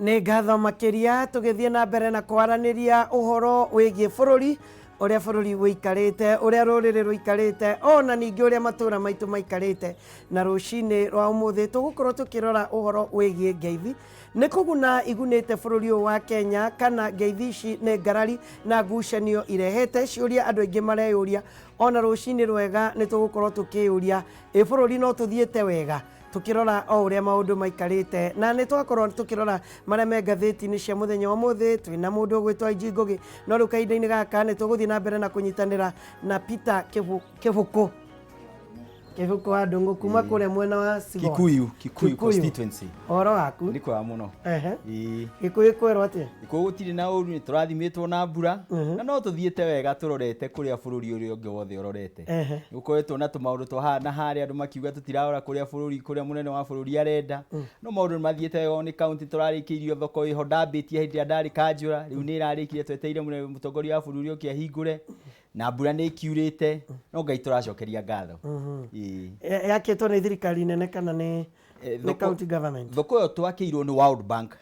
Nĩ ngatho makĩria. Tũgĩthiĩ na mbere na kwaranĩria ũhoro wĩgiĩ bũrũri, ũrĩa bũrũri ũikarĩte, ũrĩa rũrĩrĩ rũikarĩte, ona ningĩ ũrĩa matũũra maitũ maikarĩte. Na rũcinĩ rwa ũmũthĩ tũgũkorwo tũkĩrora ũhoro wĩgiĩ ngeithi. Nĩ kũguna igunĩte bũrũri ũyũ wa Kenya, kana ngeithi ici nĩ ngarari na ngucanio irehete? Ciũria andũ aingĩ mareyũria. Ona rũcinĩ rwega nĩ tũgũkorwo tũkĩyũria, ĩ bũrũri no tũthiĩte wega tukirora o uria maundu maikarite? Na nĩ twakorwo tukirora marĩa me ngathĩti-inĩ cia mũthenya wa ũmũthĩ twĩna mũndũ ũgwĩtwo IG Ngugi. No rĩu kahinda-inĩ gaka nĩ tũgũthiĩ na mbere na kũnyitanĩra na Peter Kĩbũkũ Kĩbũkũ wa Ndũng'ũ kuma kũrĩa mwena wa Sigoa. Kikuyu, Kikuyu constituency. Ũhoro waku? Nĩ kwega mũno. Gĩkũyũ kwerwo atĩa? Gĩkũyũ gũtirĩ na ũru, nĩ tũrathimĩtwo na mbura na no tũthiĩte wega tũrorete kũrĩa bũrũri ũrĩa ũngĩ wothe ũrorete. Nĩ gũkoretwo na tũmaũndũ twa haha na harĩa, andũ makiuga tũtirarora kũrĩa bũrũri kũrĩa mũnene wa bũrũri arenda, no maũndũ nĩ mathiĩte wega. Nĩ kaunti tũrarĩkĩirio thoko ĩho ndambĩtie hĩndĩ ĩrĩa ndarĩ kanjũra, rĩu nĩ ĩrarĩkire, twetereire mũnene mũtongoria wa bũrũri oke ahingũre, na mbura nĩ ĩkiurĩte, no Ngai tũracokeria ngatho. Ĩĩ. Yakĩtwo nĩ thirikari nene kana nĩ nĩ county government? Thoko ĩyo twakĩirwo nĩ World Bank.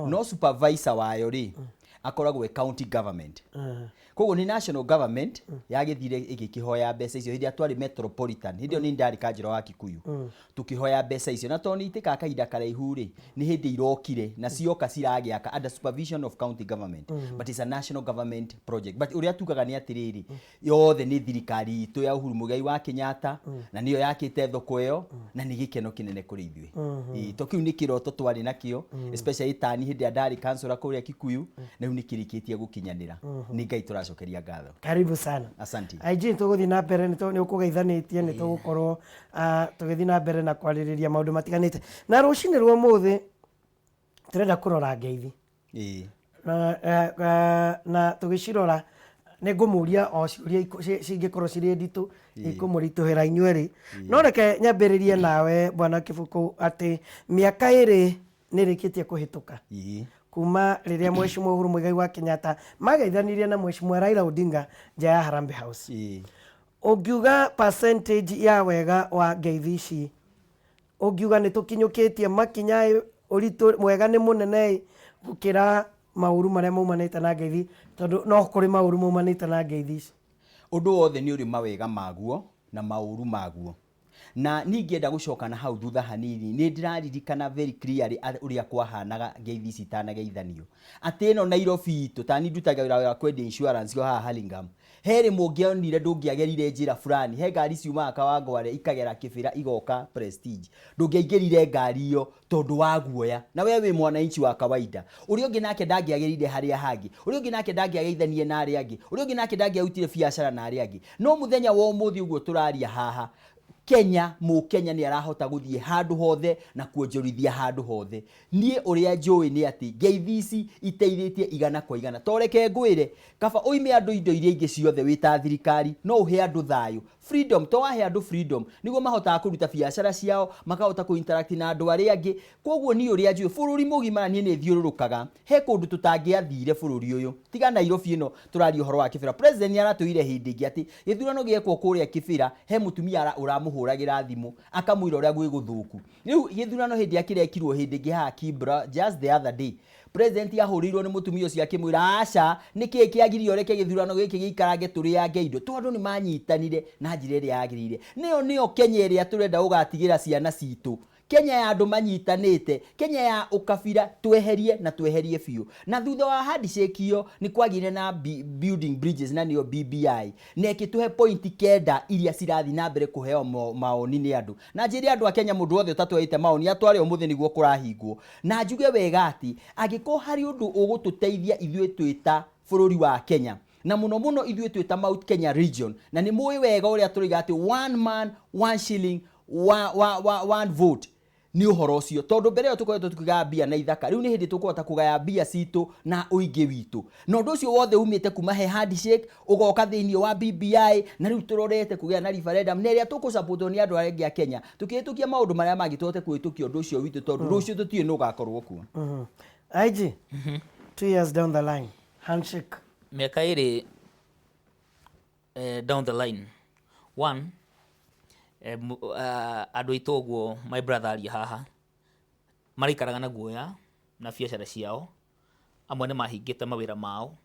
No supervisor wayo rĩ, akoragwo e county government. Koguo nĩ national government yagĩthire ĩgĩkĩhoya mbeca icio hĩndĩ ĩrĩa twarĩ metropolitan. Hĩndĩ ĩyo nĩ ndarĩ kanjũra wa Kikuyu, tũkĩhoya mbeca icio, na tondũ nĩ itĩkaga kahinda karaihu rĩ, nĩ hĩndĩ irokire, na cioka ciragĩaka under supervision of county government, but it's a national government project. But ũrĩa tugaga nĩ atĩrĩrĩ, yothe nĩ thirikari itũ ya Uhuru Muigai wa Kenyatta, na nĩyo yakĩte thoko ĩyo, na nĩ gĩkeno kĩnene kũrĩ ithuĩ. Ĩĩ, to kĩu nĩ kĩroto twarĩ nakĩo, especially tani hĩndĩ ĩrĩa ndarĩ councillor kũrĩa Kikuyu, na rĩu nĩ kĩrĩkĩtie gũkinyanĩra. Nĩ Ngai tũracokeria ngatho. Karibu sana. Asante. IG, nĩ tũgũthiĩ na mbere, nĩ ũkũgeithanĩtie, nĩ tũgũkorwo tũgĩthiĩ na mbere na kwarĩrĩria maũndũ matiganĩte. Na rũcinĩ rwa ũmũthĩ tũrenda kũrora ngeithi. Na tũgĩcirora nĩ ngũmũria o ciũria cingĩkorwo cirĩ nditũ, ikũmũritũhĩra inyuerĩ. No reke nyambĩrĩrie nawe, Bwana Kĩbũkũ, atĩ mĩaka 2 nĩ ĩrĩkĩtie kũhĩtũka kuma rĩrĩa Mheshimiwa Uhuru Muigai wa Kenyatta mageithanirie na Mheshimiwa Raila Odinga nja ya Harambee House. Ũngiuga percentage ya wega wa ngeithi ici, ũngiuga nĩ tũkinyũkĩtie makinya ĩ, ũritũ mwega nĩ mũnene ĩ gũkĩra maũru marĩa maumanĩte na ngeithi, tondũ no kũrĩ maũru maumanĩte na ngeithi ici? Ũndũ wothe nĩ ũrĩ mawega maguo na maũru maguo. Na niĩ ingĩenda gũcoka na hau thutha hanini, nĩ ndĩraririkana very clearly ũrĩa kwahanaga ngeithi ici itanageithanio. Atĩ ĩno Nairobi itũ, ta niĩ ndutaga wĩra wa kwendia insurance o haha Hurlingham, he rĩmwe ũngĩonire ndũngĩagerire njĩra fulani, he ngari ciumaga Kawangware ikagera Kĩbĩra igoka Prestige. Ndũngĩaingĩrire ngari ĩyo tondũ wa guoya, na we wĩ mwananchi wa kawaida. Ũrĩa ũngĩ nake ndangĩagerire harĩa hangĩ, ũrĩa ũngĩ nake ndangĩageithanirie na arĩa angĩ, ũrĩa ũngĩ nake ndangĩarutire biacara na arĩa angĩ. No mũthenya wa ũmũthĩ ũguo tũraria haha, Kenya, Mũkenya nĩ arahota gũthiĩ handũ hothe na kuonjorithia handũ hothe. Niĩ ũrĩa njũĩ nĩ atĩ ngeithi ici iteithĩtie 100%. To reke ngwĩre, kaba ũime andũ indo iria ingĩ ciothe wĩ ta thirikari, no ũhe andũ thayũ. Freedom, to wahe andũ freedom, nĩguo mahotaga kũruta biacara ciao, makahota kũ interact na andũ arĩa angĩ. Koguo niĩ ũrĩa njũĩ, bũrũri mũgima na niĩ nĩ thiũrũrũkaga, he kũndũ tũtangĩathire bũrũri ũyũ. Tiga Nairobi ĩno tũraria ũhoro wa Kĩbĩra. President nĩ aratwĩrire hĩndĩ ĩngĩ atĩ gĩthurano gĩekwo kũrĩa Kĩbĩra, he mũtumia ũramũhũragĩra thimũ, akamwĩra ũrĩa gwĩ gũthũku. Rĩu gĩthurano hĩndĩ ĩrĩa kĩrekirwo hĩndĩ ĩngĩ haha Kibra, just the other day, President ahũrĩirwo nĩ mũtumia ũcio akĩmwĩra aca, nĩkĩĩ kĩagiria ũreke gĩthurano gĩkĩ gĩikarange tũrĩange indo? Tondũ nĩ manyitanire na njĩra ĩrĩa yagĩrĩire. Nĩyo nĩyo Kenya ĩrĩa tũrenda gũgatigĩra ciana citũ. Kenya ya andũ manyitanĩte, Kenya ya ũkabira tweherie na tweherie biũ. Na thutha wa handshake ĩyo nĩ kwagĩire na Building Bridges na nĩyo BBI, na ĩkĩtũhe point 9 iria cirathiĩ na mbere kũheo maoni nĩ andũ. Na njĩre andũ a Kenya, mũndũ wothe ũtatwarĩte maoni atware ũmũthĩ nĩguo kũrahingwo. Na njuge wega atĩ angĩkorwo harĩ ũndũ ũgũtũteithia ithuĩ twĩ ta bũrũri wa Kenya, na mũno mũno ithuĩ twĩ ta Mount Kenya region, na nĩ mũĩ wega ũrĩa tũroiga atĩ one man, one shilling, one vote, nĩ ũhoro ũcio. Tondũ mbere ĩyo tũkoretwo tũkĩgaya mbia na ithaka, rĩu nĩ hĩndĩ tũkũhota kũgaya mbia citũ na ũingĩ witũ. Na ũndũ ũcio wothe umĩte kuma he handshake, ũgoka thĩinĩ wa BBI, na rĩu tũrorete kũgĩa na referendum, na ĩrĩa tũkũsupportwo nĩ andũ arĩa angĩ a Kenya, tũkĩhĩtũkia maũndũ marĩa mangĩ, tũhote kũhĩtũkia ũndũ ũcio witũ, tondũ rũciũ tũtiũĩ nũ ũgakorwo kuo. IG, 2 years down the line, handshake. Mĩaka 2 down the line, one, andũ aitũ ũguo, my brother aria haha, maraikaraga na guoya. na biacara ciao, amwe nĩ mahingĩte mawĩra mao,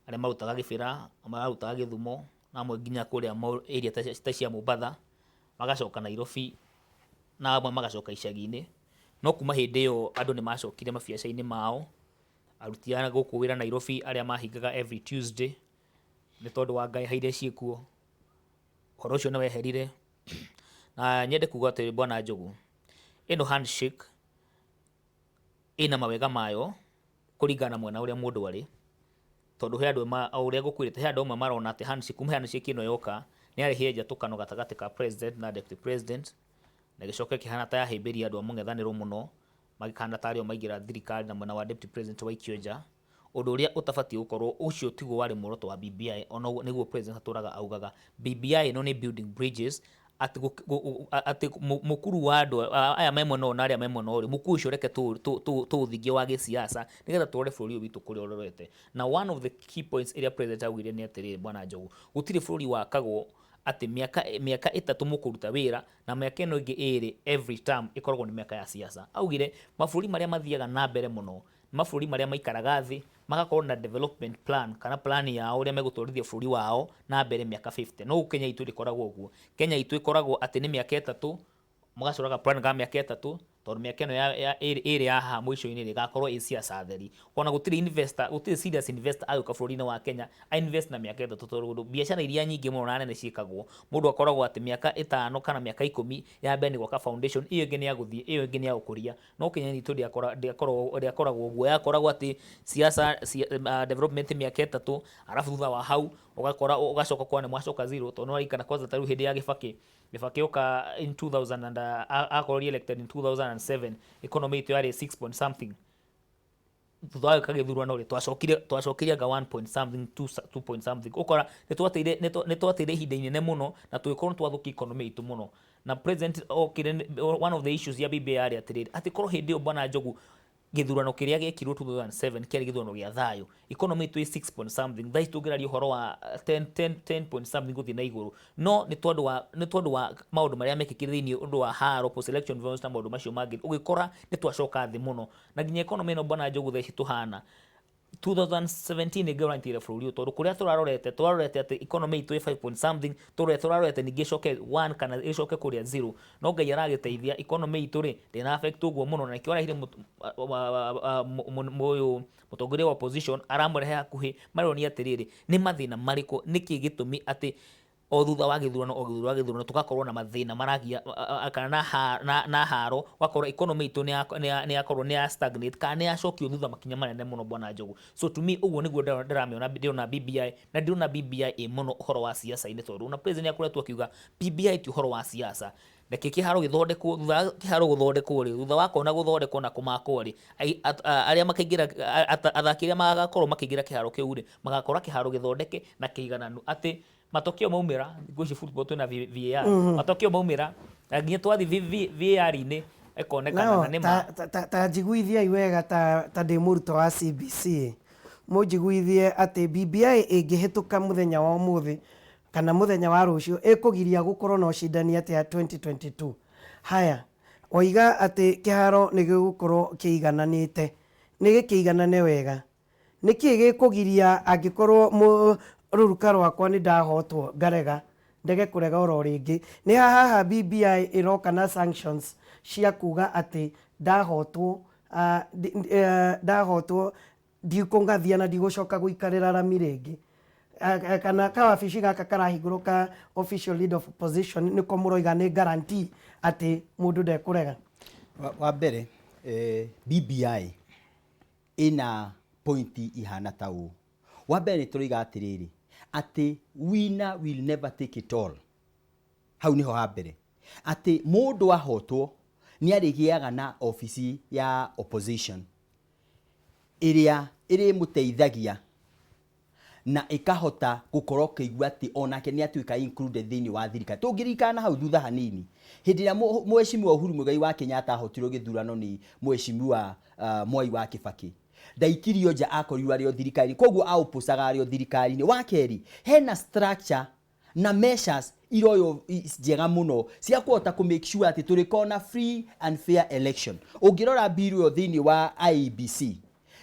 arĩa marutaga Gĩbĩra, amwe marutaga Gĩthumo, na amwe nginya kũrĩa area ta cia Mombatha, magacoka Nairobi na amwe magacoka icagi-inĩ. No kuma hĩndĩ ĩyo andũ nĩ macokire mabiacara-inĩ mao, aruti a gũkũ wĩra Nairobi arĩa mahingaga every Tuesday nĩ tondũ wa ngahĩha iria ciĩkuo, ũhoro ũcio nĩ weherire. Na nyende kuga atĩrĩ Bwana Njogu, ĩno handshake ĩna mawega mayo kũringana na mwena ũrĩa mũndũ arĩ, tondũ he andũ o ũrĩa ngũkwĩrĩte, he andũ amwe marona atĩ handshake, kuma handshake ĩno yoka nĩ yarehire njatũkano gatagatĩ ka president na deputy president, na ĩgĩcoka ĩkĩhana ta yahĩmbĩria andũ a mũng'ethanĩro mũno, magĩkahana tarĩ o maingĩra thirikari na mwena wa deputy president waikio nja, ũndũ ũrĩa ũtabatiĩ gũkorwo, ũcio tiguo warĩ muoroto wa BBI, ona nĩguo president atũraga augaga, BBI ĩno nĩ building bridges, atĩ atĩ mũkuru wa andũ aya me mwena ũyũ na arĩa me mwena ũrĩa, mũkuru ũcio reke tũũthingie wa gĩsiasa nĩgetha tũrore bũrũri ũyũ witũ kũrĩa ũrorete. Na one of the key points ĩrĩa president augire nĩ atĩrĩrĩ Bwana Njogu, gũtirĩ bũrũri wakagwo atĩ mĩaka 3 mũkũruta wĩra na mĩaka ĩno ĩngĩ 2 every term ĩkoragwo nĩ mĩaka ya siasa. Augire mabũrũri marĩa mathiaga na mbere mũno nĩ mabũrũri marĩa maikaraga thĩ magakorwo na development plan kana plan yao ũrĩa megũtwarithia bũrũri wao na mbere mĩaka 50. No Kenya itũ ndĩkoragwo ũguo. Kenya itũ ĩkoragwo atĩ nĩ mĩaka 3, mũgacoraga plan ga mĩaka 3, tondũ mĩaka ĩno ya 2 ya haha mũico-inĩ rĩ, ĩgakorwo ĩ siasa theri. Ona gũtirĩ investor, gũtirĩ serious investor agĩũka bũrũri-inĩ wa Kenya a invest na mĩaka 3, tondũ biacara iria nyingĩ mũno na nene ciĩkagwo, mũndũ akoragwo atĩ mĩaka 5 kana mĩaka 10 ya mbere nĩ gwaka foundation, ĩyo ĩngĩ nĩ ya gũthiĩ, ĩyo ĩngĩ nĩ ya gũkũria. No Kenya itũ ndĩakoragwo ũguo, yakoragwo atĩ siasa, development mĩaka 3, arabu thutha wa hau ũgakora ũgacoka ũkona nĩ mwacoka zero, tondũ nĩ ũraririkana kwanza ta rĩu hĩndĩ ya Gĩbakĩ, Gĩbakĩ oka in 2000 and akorwo re-elected in 2007, economy itũ yarĩ 6 point something. Thutha wa gwĩka gĩthurano rĩ, twacokire anga 1 point something, 2 point something. Ũkora nĩ twateire ihinda inene mũno na tũgĩkorwo nĩ twathũkia economy itũ mũno. Na president okire, one of the issues ya BBI yarĩ atĩrĩrĩ, atĩ korwo hĩndĩ ĩyo Bwana Njogu gĩthurano kĩrĩa gĩekirwo 2007 kĩarĩ gĩthurano gĩa thayũ, economy itũ ĩ 6 point something, thaa ici tũngĩraria ũhoro wa 10 point something gũthiĩ na igũrũ. No nĩ tondũ wa maũndũ marĩa mekĩkire thĩinĩ ũndũ wa haro, post election violence na maũndũ macio mangĩ, ũgĩkora nĩ twacoka thĩ mũno. Na nginya economy ĩno Bwana Njogu thaa ici tũhana 2017 nĩ guarantee bũrũri ũyũ, tondũ kũrĩa tũrarorete atĩ economy itũ ĩ 5 point something, tũrarorete ningĩ ĩcoke 1 kana ĩcoke kũrĩa 0. No Ngai aragĩteithia economy itũ rĩ, ndĩna affect ũguo mũno, na nĩkĩo arehire ũyũ mũtongoria wa opposition aramũrehe hakuhĩ, maronia atĩrĩrĩ, nĩ mathĩna marĩkũ, nĩkĩ gĩtũmi atĩ o thutha wa gĩthurano, o thutha wa gĩthurano tũgakorwo na mathĩna maragia kana na haro, ũgakorwo economy itũ nĩ yakorwo nĩ ya stagnate kana nĩ yacokio thutha makinya manene mũno Bwana Njogu. So to me ũguo nĩguo ndĩramĩona, ndĩrona BBI, na ndĩrona BBI ĩ mũno ũhoro wa siasa-inĩ, tondũ ona president nĩakoretwo akiuga BBI ti ũhoro wa siasa. Reke kĩharo gĩthondekwo, thutha wa kĩharo gũthondekwo rĩ, thutha wa kona gũthondekwo na kũmakwo rĩ, arĩa makaingĩra, athaki arĩa magakorwo makĩingĩra kĩharo kĩu rĩ, magakora kĩharo gĩthondeke na kĩigananu atĩ matokeo maumĩra, thikũ ici football twĩna VAR, matokeo maumĩra, na nginya twathiĩ VAR-inĩ ĩkonekana na nĩ ma. Ta njiguithiai wega ta ndĩ mũrutwo wa CBC, mũnjiguithie atĩ BBI ĩngĩhĩtũka mũthenya wa ũmũthĩ kana mũthenya wa rũciũ, ĩkũgiria gũkorwo na ũcindani atĩa 2022. Haya, waiga atĩ kĩharo nĩ gĩgũkorwo kĩigananĩte, nĩ gĩkĩiganane wega. Nĩkĩ gĩkũgiria angĩkorwo rũruka rwakwa nĩ ndahotwo ngarega, ndege kũrega oro rĩngĩ. Nĩ haha BBI ĩroka na sanctions cia kuga atĩ ndahotwo ndikũngathia na ndigũcoka gũikarĩra rami rĩngĩ. Kana kawabici gaka karahingũrwo ka official leader of opposition nĩko mũroiga nĩ guarantee atĩ mũndũ ndekũrega. Wa mbere, BBI ĩna pointi ihana ta ũũ. Wa mbere nĩ tũroiga atĩrĩrĩ, atĩ winner will never take it all. Hau nĩho ha mbere. Atĩ mũndũ ahotwo nĩ arĩgĩaga na obici ya opposition ĩrĩa ĩrĩmũteithagia na ĩkahota gũkorwo kĩigua atĩ onake nĩ atuĩka included thĩinĩ wa thirikari. Tũngĩririkana hau thutha hanini, hĩndĩ ĩrĩa Mheshimiwa Uhuru Muigai wa Kenyatta ahotirwo gĩthurano nĩ Mheshimiwa Mwai wa Kibaki, ndaikirio nja, akorirwo arĩ o thirikari-inĩ, koguo aũpũcaga arĩ o thirikari-inĩ. Wa kerĩ, hena structure Na measures iroywo njega mũno cia kũhota kũ make sure atĩ tũrĩkorwo na free and fair election. Ũngĩrora bill ĩyo thĩinĩ wa IEBC,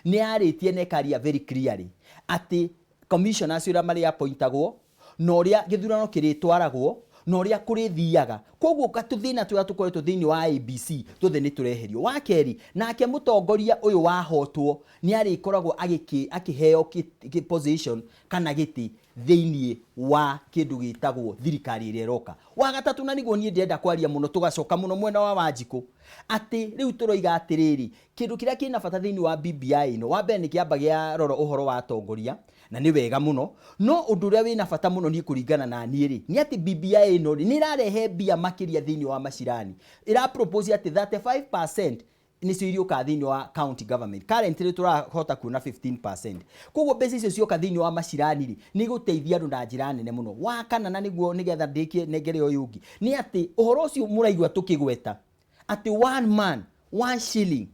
nĩ yarĩtie na ĩkaria very clearly atĩ commissioners ũrĩa marĩ appointagwo na ũrĩa gĩthurano kĩrĩtwaragwo na ũrĩa kũrĩthiaga. Koguo tũthĩna tũrĩa tũkoretwo thĩinĩ wa IEBC tuothe nĩ tũreherio. Wa kerĩ, nake mũtongoria ũyũ wahotwo nĩ arĩkoragwo akĩheo position kana gĩtĩ thĩinĩ wa kĩndũ gĩtagwo thirikari ĩrĩa ĩroka. Wa gatatũ, na nĩguo niĩ ndĩrenda kwaria mũno, tũgacoka mũno mwena wa Wanjikũ, atĩ rĩu tũroiga atĩrĩrĩ, kĩndũ kĩrĩa kĩna bata thĩinĩ wa BBI ĩno, wa mbere nĩ kĩamba kĩarora ũhoro wa atongoria, na nĩ wega mũno, no ũndũ ũrĩa wĩna bata mũno niĩ kũringana na niĩ rĩ, nĩ atĩ BBI ĩno rĩ, nĩ ĩrarehe mbia makĩria thĩinĩ wa macirani. Ĩra propose atĩ 35% nĩcio iriũkaga thĩinĩ wa county government. Currently tũrahota kuona 15%. Koguo mbeca icio cioka thĩinĩ wa macirani rĩ, nĩ igũteithia andũ na njĩra nene mũno. Wa kana, na nĩguo nĩgetha ndĩkie nengere ũyũ ũngĩ, nĩ atĩ ũhoro ũcio mũraigua tũkĩgweta atĩ one man, one shilling,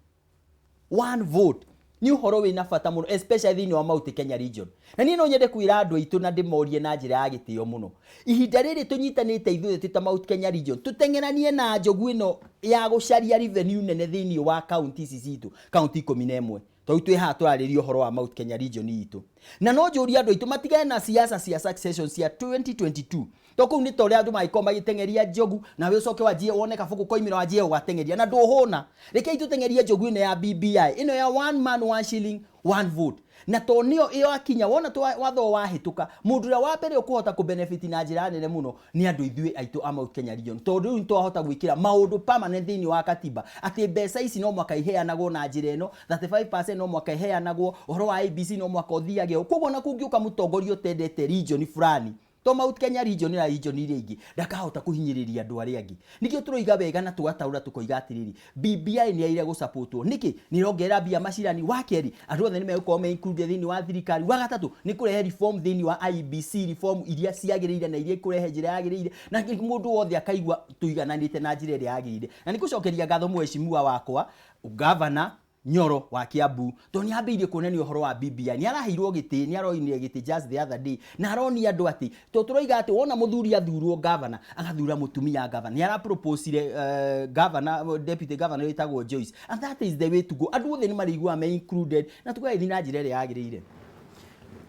one vote, nĩ ũhoro wĩna bata mũno, especially thĩinĩ wa Mount Kenya region. Na niĩ no nyende kwĩra andũ aitũ na ndĩmorie na njĩra ya gĩtĩo mũno, ihinda rĩrĩ tũnyitanĩte ithuĩ twĩ ta Mount Kenya region, tũteng'eranie na njogu ĩno ya gũcaria revenue nene thĩinĩ wa kaunti ici citũ, kaunti 11, tondũ twĩ haha tũrarĩria ũhoro wa Mount Kenya region itũ. Na no njũrie andũ aitũ matigane na siasa cia succession cia 2022, to kũu nĩ ta ũrĩa andũ mangĩkorwo magĩteng'eria njogu, nawe ũcoke wanjie wone kabũkũ koimĩra wanjie ũgateng'eria na ndũhũna. Rekei tũteng'erie njogu ĩno ya BBI ĩno ya one man, one shilling, one vote, na to nĩyo ĩyo akinya wona watho wahĩtũka, mũndũ ũrĩa wa mbere ũkũhota kũbenefit na njĩra nene mũno nĩ andũ ithuĩ aitũ a Mount Kenya region, tondũ rĩu nĩtwahota gwĩkĩra maũndũ permanent thĩinĩ wa katiba atĩ mbeca ici no mwaka iheanagwo na njĩra ĩno, 35% no mwaka iheanagwo, ũhoro wa IEBC no mwaka ũthiage ũũ. Koguo ona kũngĩũka mũtongoria ũtendete region fulani, to Mount Kenya region na region iria ingĩ, ndakahota kũhinyĩrĩria andũ arĩa angĩ. Nĩkĩo tũroiga wega na tũgataũra tũkoiga atĩrĩrĩ, BBI nĩ yaire gũsupportwo. Nĩkĩ? Nĩ ĩrongerera mbia macirani. Wa kerĩ, andũ othe nĩ megũkorwo me included thĩinĩ wa thirikari. Wa gatatũ, nĩ kũrehe reform thĩinĩ wa IEBC, reform iria ciagĩrĩire na iria ikũrehe njĩra yagĩrĩire, na mũndũ wothe akaigua tũigananĩte na njĩra ĩrĩa yagĩrĩire. Na nĩ gũcokeria ngatho mheshimiwa wakwa Gavana Nyoro wa Kiambu, tondũ nĩ ambĩrĩirie kuonania ũhoro wa BBI. Nĩ araheirwo gĩtĩ, nĩ aroinire gĩtĩ just the other day, na aronia andũ atĩ to tũroiga atĩ wona mũthuri athurwo gavana, agathura mũtumia gavana. Nĩ araproposire governor, deputy governor wĩtagwo Joyce, and that is the way to go. Andũ othe nĩ marĩiguaga me included na tũgagĩthiĩ na njĩra ĩrĩa yagĩrĩire.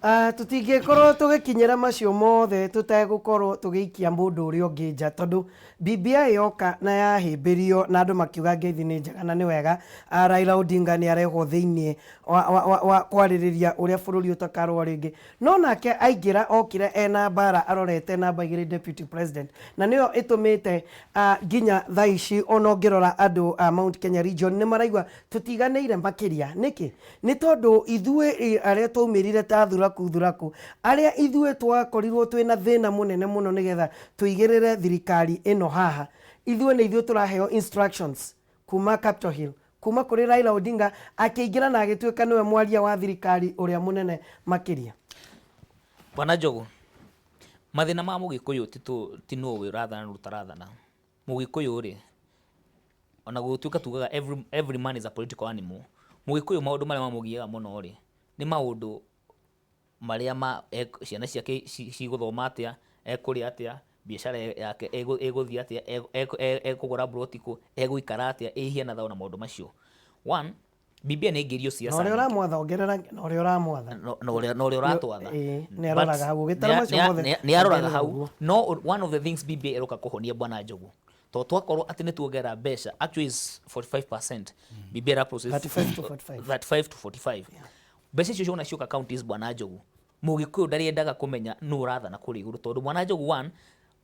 Tũtingĩkorwo tũgĩkinyĩra macio mothe tũtegũkorwo tũgĩikia mũndũ ũrĩa ũngĩ nja, tondũ BBI yoka na yahĩmbĩrio na andũ makiuga ngeithi nĩ njega na nĩ wega, Raila Odinga nĩ arehwo thĩinĩ wa kwarĩrĩria ũrĩa bũrũri ũtakarũa rĩngĩ, no nake aingĩra okire ena mbara arorete namba 2, deputy president, na nĩyo ĩtũmĩte nginya thaa ici ona ũngĩrora andũ a Mount Kenya region nĩ maraigua tũtiganĩire makĩria. Nĩkĩ? Nĩ tondũ ithuĩ arĩa twaumĩrire ta thuraku thuraku, arĩa ithuĩ twakorirwo twĩna thĩna mũnene mũno nĩgetha tũigĩrĩre thirikari ĩno haha, ithuĩ nĩ ithuĩ tũraheo instructions kuma Capitol Hill, kuma kũrĩ Raila Odinga akĩingĩra na agĩtuĩka nĩwe mwaria wa thirikari ũrĩa mũnene makĩria. Bwana Njogu, mathĩna ma Mũgĩkũyũ ti nũ ũrathana na ũtarathana. Mũgĩkũyũ rĩ, ona gũtuĩka tugaga every man is a political animal, Mũgĩkũyũ maũndũ marĩa mamũgiaga mũno rĩ, nĩ maũndũ marĩa ma ciana ciake cigũthoma atĩa, ekũrĩa atĩa, biacara yake ĩgũthiĩ atĩa, ekũgũra mburoti kũ, egũikara atĩa, ĩhia na thayũ na maũndũ macio. One, BBI nĩ ĩngĩrio na siasa ũrĩa ũramwatha, ongerera na ũrĩa ũramwatha. Na ũrĩa ũratwatha. Ĩĩ, nĩ aroraga hau ũgĩtara macio mothe. Nĩ aroraga ongerera hau. ũguo. No one of the things BBI ĩroka kũhonia, bwana Njogu, to twakorwo atĩ nĩ tuongerera mbeca, actually is 45% BBI ĩra process. 35 to 45. 35 to 45. Mbeca icio ciona cioka counties, bwana Njogu, Mũgĩkũyũ ndarĩendaga kũmenya nũ ũrathana kũrĩa igũrũ, tondũ bwana Njogu, one,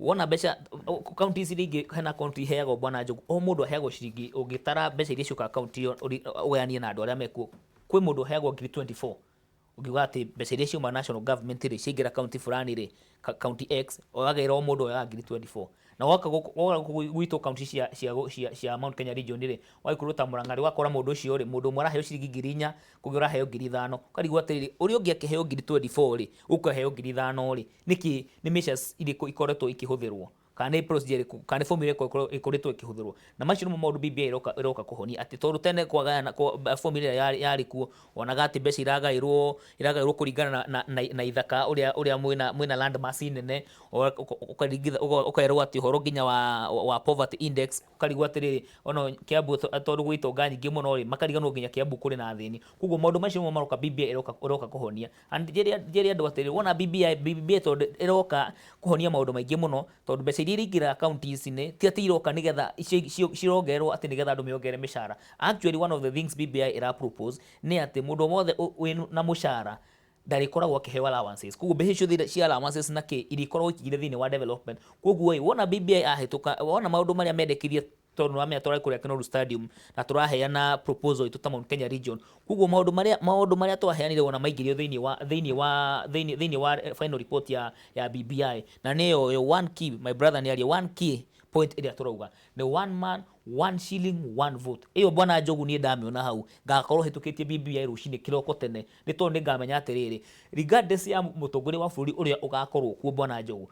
wona mbeca counties iria ingĩ, hena county iheagwo, bwana Njogu, o mũndũ aheagwo ciringi, ũngĩtara mbeca iria ciũkaga county ĩyo ũgayanie na andũ arĩa mekuo, kwĩ mũndũ ũheagwo ngiri 24. Ũngiuga atĩ mbeca iria ciuma national government rĩ, ciaingĩra county fulani rĩ, county X wagĩra o mũndũ oyaga ngiri 24. Na woka gũkũ gwitũ county cia Mount Kenya region rĩ, wagĩkorwo ta Murang'a rĩ, ũgakora mũndũ ũcio rĩ, mũndũ ũmwe araheo ciringi 4000, kũngĩ ũraheo 5000. Ũkarigwo atĩrĩrĩ, ũrĩa ũngĩ akĩheo ngiri 24 rĩ, ũkaheo 5000 rĩ, nĩkĩ? Nĩ measures irĩkũ ikoretwo ikĩhũthĩrwo? Kana nĩ procedure ĩrĩkũ, kana nĩ formula ĩrĩkũ ĩkoretwo ĩkĩhũthĩrwo. Na macio nĩmo maũndũ BBI ĩroka, ĩroka kũhonia atĩ tondũ tene kwagayana, formula ĩrĩa yarĩ, yarĩ kuo, wonaga atĩ mbeca iragaĩrwo, iragaĩrwo kũringana na, na, na, na ithaka ũrĩa, ũrĩa mwĩna, mwĩna land mass nene, ũkerwo atĩ ũhoro nginya wa, wa poverty index, ũkarigwo atĩrĩrĩ, ona Kiambu tondũ gwĩ itonga nyingĩ mũno rĩ, makariganĩrwo nginya Kiambu kũrĩ na athĩni. Koguo maũndũ macio nĩmo maroka BBI ĩroka, ĩroka kũhonia. And njĩre, njĩre andũ atĩrĩrĩ, wona BBI, BBI tondũ ĩroka kũhonia maũndũ maingĩ mũno, tondũ mbeca iria iraingĩra counties-inĩ, ti atĩ iroka nĩgetha cirongererwo atĩ nĩgetha andũ meongerere mĩcara. Actually one of the things BBI ĩra propose nĩ atĩ mũndũ wothe wĩ na mũcara ndarĩkoragwo akĩheo allowances. Koguo mbeca icio ciothe cia allowances na kĩ irĩkoragwo ikĩingĩra thĩinĩ wa development. Koguo ĩ, wona BBI yahĩtũka, wona maũndũ marĩa mendekithia tondũ nĩwamenya tũrarĩ kũrĩa Kinoru Stadium na tũraheana proposal itũ ta Mount Kenya region. Koguo maũndũ marĩa maũndũ marĩa twaheanire wona maingĩrio thĩinĩ wa thĩinĩ wa thĩinĩ thĩinĩ wa final report ya ya BBI na nĩyo yo one key, my brother nĩaria one key point ĩrĩa tũrauga nĩ one man one shilling one vote. Ĩyo bwana Njogu niĩ ndamĩona hau ngakorwo hĩtũkĩtie BBI rũcinĩ kĩroko tene nĩ tondũ nĩngamenya atĩrĩrĩ, regardless ya mũtongoria wa bũrũri ũrĩa ũgakorwo kuo bwana Njogu,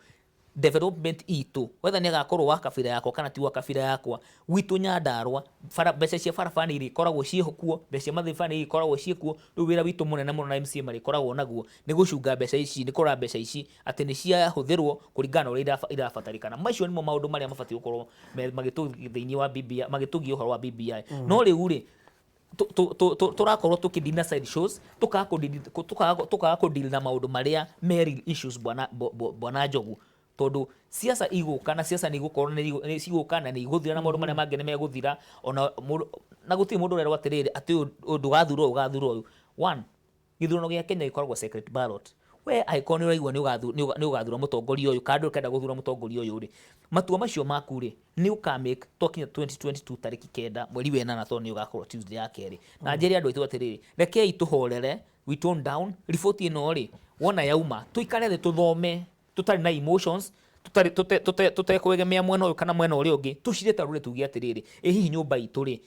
development itũ whether nĩ agakorwo wa kabira yakwa kana ti wa kabira yakwa, gwitũ Nyandarua bara, mbeca cia barabara nĩ irĩkoragwo ciĩ kuo, mbeca cia mathibitarĩ nĩ irĩkoragwo ciĩ kuo. Rĩu wĩra witũ mũnene mũno na MCA marĩkoragwo naguo nĩ gũcunga mbeca ici, nĩ kũrora mbeca ici atĩ nĩ ciahũthĩrwo kũringana na ũrĩa irabatarĩkana. Macio nĩmo maũndũ marĩa mabatiĩ gũkorwo magĩtũgia thĩinĩ wa BBI, magĩtũgia ũhoro wa BBI. No rĩu rĩ, tũrakorwo tũkĩ na side shows, tũkaga kũ deal na maũndũ marĩa me real issues, bwana bwana Njogu, tondũ siasa igũka na siasa nĩ igũkorwo nĩ cigũka na nĩ igũthira na maũndũ marĩa mangĩ nĩ megũthira ona mũndũ, na gũtirĩ mũndũ ũrerwo atĩrĩrĩ atĩ ũyũ ndũgathura ũyũ ũgathura ũyũ. One, gĩthurano gĩa Kenya gĩkoragwo secret ballot. We angĩkorwo nĩ ũraigua nĩ ũgathura mũtongoria ũyũ kana ndũkenda gũthura mũtongoria ũyũ rĩ, matua macio maku rĩ nĩ ũka make twakinya 2022 tarĩki 9 mweri wa 8, tondũ nĩ ũgakorwo Tuesday ya kerĩ. Na njĩre andũ aitũ atĩrĩrĩ, rekei tũhorere, we tone down riboti ĩno rĩ, wona yauma tũikare thĩ tũthome tũtarĩ na emotions, tũtarĩ tũtekwegemea mwena ũyũ kana mwena ũrĩa ũngĩ, tũcire tarũre tuge atĩrĩrĩ, ĩ hihi nyũmba itũ rĩ,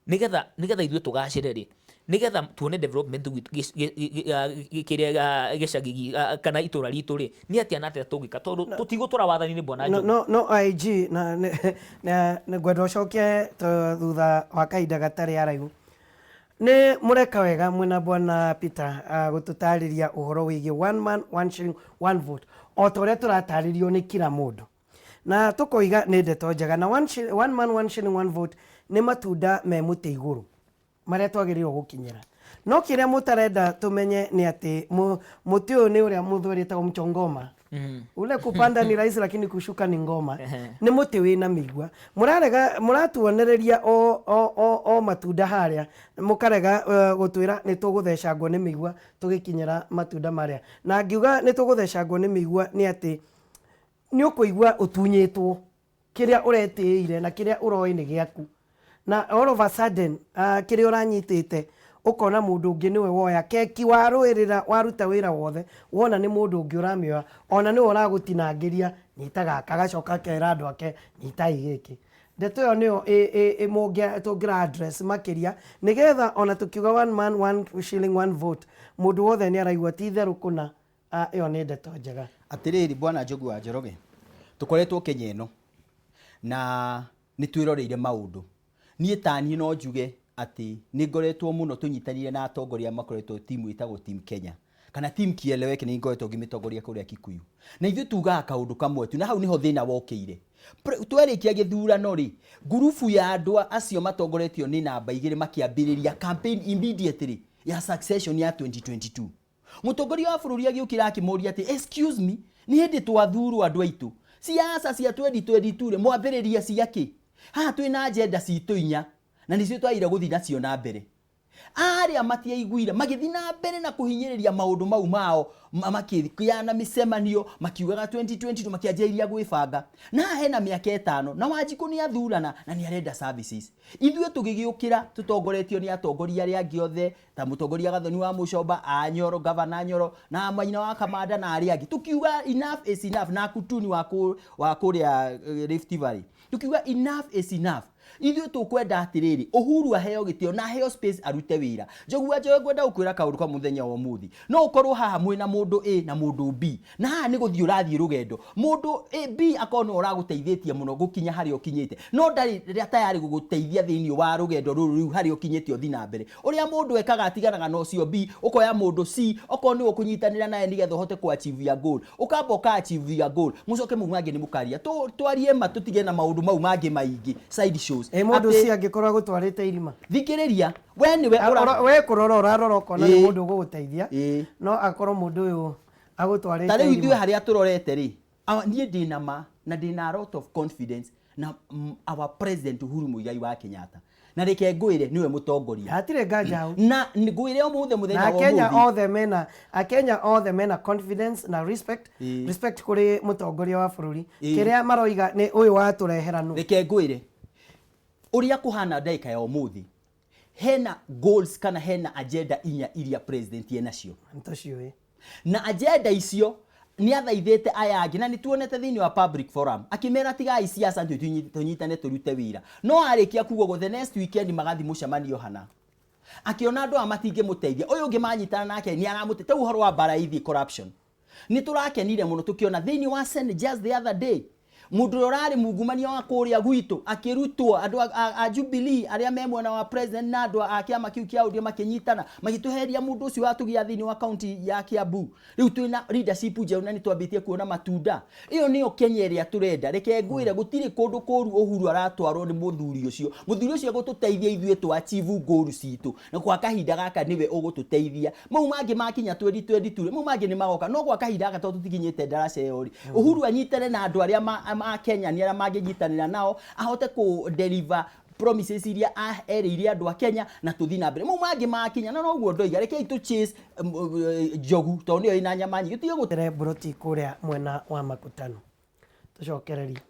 nĩgetha ithuĩ tũgacĩre rĩ, nĩgetha tuone development kĩrĩa gĩcagi kana itũra ritũ rĩ, nĩ atĩa na atĩa tũngĩka, tondũ tũtigũtũra wathani-inĩ bwana Njogu. No, no IG na nĩ ngwenda ũcoke thutha wa kahinda gatarĩ araihu. Nĩ mũreka wega mwĩna bwana Peter gũtũtarĩria ũhoro wĩgiĩ one man one shilling one vote o ta ũrĩa tũratarĩrio nĩ kila mũndũ na tũkoiga nĩ ndeto njega na one man one shilling one vote nĩ matunda me mũtĩ igũrũ marĩa twagĩrĩirwo gũkinyĩra. No kĩrĩa mũtarenda tũmenye nĩ atĩ mũtĩ ũyũ nĩ ũrĩa mũthweri etagwo mchongoma, ule kupanda ni rahisi lakini kushuka ni ngoma. Nĩ mũtĩ wĩna mĩigua, mũrarega mũratuonereria o, o, o, o matunda harĩa, mũkarega gũtwĩra nĩ tũgũthecangwo nĩ mĩigua tũgĩkinyĩra matunda marĩa. Na ngiuga nĩ tũgũthecangwo nĩ mĩigua nĩ atĩ nĩ ũkũigua ũtunyĩtwo kĩrĩa ũretĩĩire na kĩrĩa ũroĩ nĩ gĩaku, na all of a sudden kĩrĩa ũranyitĩte ũkona mũndũ ũngĩ nĩwe woya keki, warũĩrĩra, waruta wĩra wothe, wona nĩ mũndũ ũngĩ ũramĩoya, ona nĩwe ũragũtinangĩria, nyita gaka, agacoka akera andũ ake, nyitai gĩkĩ. Ndeto ĩyo nĩyo tũngĩra address makĩria, nĩgetha ona tũkiuga one man one shilling one vote, mũndũ wothe nĩ araigua ti itherũ kũna ĩyo nĩ ndeto njega. Atĩrĩrĩ bwana Njogu wa Njoroge, tũkoretwo Kenya ĩno na nĩ twĩroreire maũndũ. Niĩ ta niĩ no njuge atĩ nĩ ngoretwo mũno tũnyitanĩire na atongoria makoretwo timu ĩtagwo Team Kenya kana Team Kieleweke, nĩ ngoretwo ngĩmĩtongoria kũrĩa Kikuyu, na ithuĩ tugaga kaũndũ kamwe tu, na hau nĩho thĩna wokĩire. Twarĩkia gĩthurano rĩ, ngurubu ya andũ acio matongoretio nĩ namba 2 makĩambĩrĩria campaign immediately ya succession ya 2022. Mũtongoria wa bũrũri agĩũkĩra akĩmoria atĩ, excuse me, nĩ hĩndĩ twathurwo andũ aitũ, siasa cia 2022 rĩ, mwambĩrĩria cia kĩ? Haha twĩna agenda citũ 4 na nĩcio twagĩrĩire gũthiĩ nacio na mbere. Arĩa matiaiguire magĩthiĩ na mbere na kũhinyĩrĩria maũndũ mau mao, makĩgĩa na mĩcemanio makiugaga 2022, makĩanjĩrĩria gwĩbanga na haha hena mĩaka 5 na Wanjikũ nĩ athurana na nĩ arenda services. Ithuĩ tũgĩgĩũkĩra tũtongoretio nĩ atongoria arĩa angĩ othe ta mũtongoria Gathoni wa Mũcomba, Anyoro, Gavana Nyoro na Maina wa Kamanda na arĩa angĩ, tukiuga enough is enough, na Kutuni wa kũrĩa Rift Valley, tukiuga enough is enough. Ithuĩ tũkwenda atĩrĩrĩ, Uhuru aheo gĩtĩo na aheo space arute wĩra. Njogu wa Njoyo, ngwenda gũkwĩra kaũndũ kamwe mũthenya wa ũmũthĩ. No ũkorwo haha mwĩna mũndũ A na mũndũ B, na haha nĩ gũthiĩ ũrathiĩ rũgendo. Mũndũ A, B akorwo nĩwe ũragũteithĩtie mũno gũkinya harĩa ũkinyĩte, no ndarĩ tayarĩ gũgũteithia thĩinĩ wa rũgendo rũrũ rĩu harĩa ũkinyĩte ũthiĩ na mbere. Ũrĩa mũndũ ekaga atiganaga na ũcio B, ũkoya mũndũ C, okorwo nĩwe ũkũnyitanĩra naye nĩgetha ũhote kũ achieve your goal. Ũkamba ũka achieve your goal, mũcoke mau mangĩ nĩ mũkaria. Twarie ma tũtige na maũndũ mau mangĩ maingĩ, side shows. Ĩ mũndũ ũcio angĩkorwo agũtwarĩte irima? Thikĩrĩria, we nĩwe ũra. We kũrora ũrarora ũkona nĩ mũndũ ũgũgũteithia, no akorwo mũndũ ũyũ agũtwarĩte irima. Ta rĩu ithuĩ harĩa tũrorete rĩ, niĩ ndĩna ma na ndĩna a lot of confidence na our president Uhuru Muigai wa Kenyatta. Na reke ngwĩre nĩwe mũtongoria. Hatirĩ nganja hau. Na ngwĩre ũmũthĩ mũthenya wa ũmũthĩ. Na Akenya othe mena Akenya othe mena confidence na respect respect kũrĩ mũtongoria wa bũrũri. Kĩrĩa maroiga nĩ ũyũ watũrehera nũ. Reke ngwĩre ũrĩa kũhana ndagĩka ya ũmũthĩ, hena goals kana hena agenda inya iria president enacio. Nĩtũciũĩ. Na agenda icio nĩ athaithĩte aya angĩ na nĩ tuonete thĩinĩ wa public forum akĩmera tigai siasa tũnyitane tũrute wĩra. No arĩkia kuga ũguo the next weekend magathiĩ mũcemanio hana. Akĩona andũ aya matingĩmũteithia. Ũyũ ũngĩ manyitana nake nĩ aramũteithia. Ta rĩu ũhoro wa mbara ĩgiĩ corruption. Nĩ tũrakenire mũno tũkĩona thĩinĩ wa Senate just the other day mũndũ ũrĩa ũrarĩ mungumania wa kũrĩa gwitũ akĩrutwo, andũ a Jubilee arĩa me mwena wa president na andũ a kĩama kĩu kĩa ODM makĩnyitana magĩtũheria mũndũ ũcio watũgia thĩinĩ wa kaunti ya Kiambu. Rĩu twĩna leadership njerũ na nĩtwambĩtie kuona matunda. Ĩyo nĩyo Kenya ĩrĩa tũrenda. Reke ngwĩre gũtirĩ kũndũ kũru Uhuru aratwarwo nĩ mũthuri ũcio. Mũthuri ũcio egũtũteithia ithuĩ tũ achieve goal citũ. Na kwa kahinda gaka nĩwe ũgũtũteithia. Mau mangĩ makinya 2022 rĩ, mau mangĩ nĩ magoka. No gwa kahinda gaka tondũ tũtikinyĩte ndaraca ĩyo rĩ, Uhuru anyitane na andũ arĩa ma Kenya nĩ arĩa mangĩnyitanĩra nao, ahote kũ deliver promises iria erĩire andũ a Kenya na tũthiĩ na mbere. Mau mangĩ makinya, na noguo ndoiga, rekei tũ chase njogu tondũ nĩyo ĩna nyama nyingĩ. Tũtige gũ Mburoti kũrĩa mwena wa Makutano. Tũcokererie.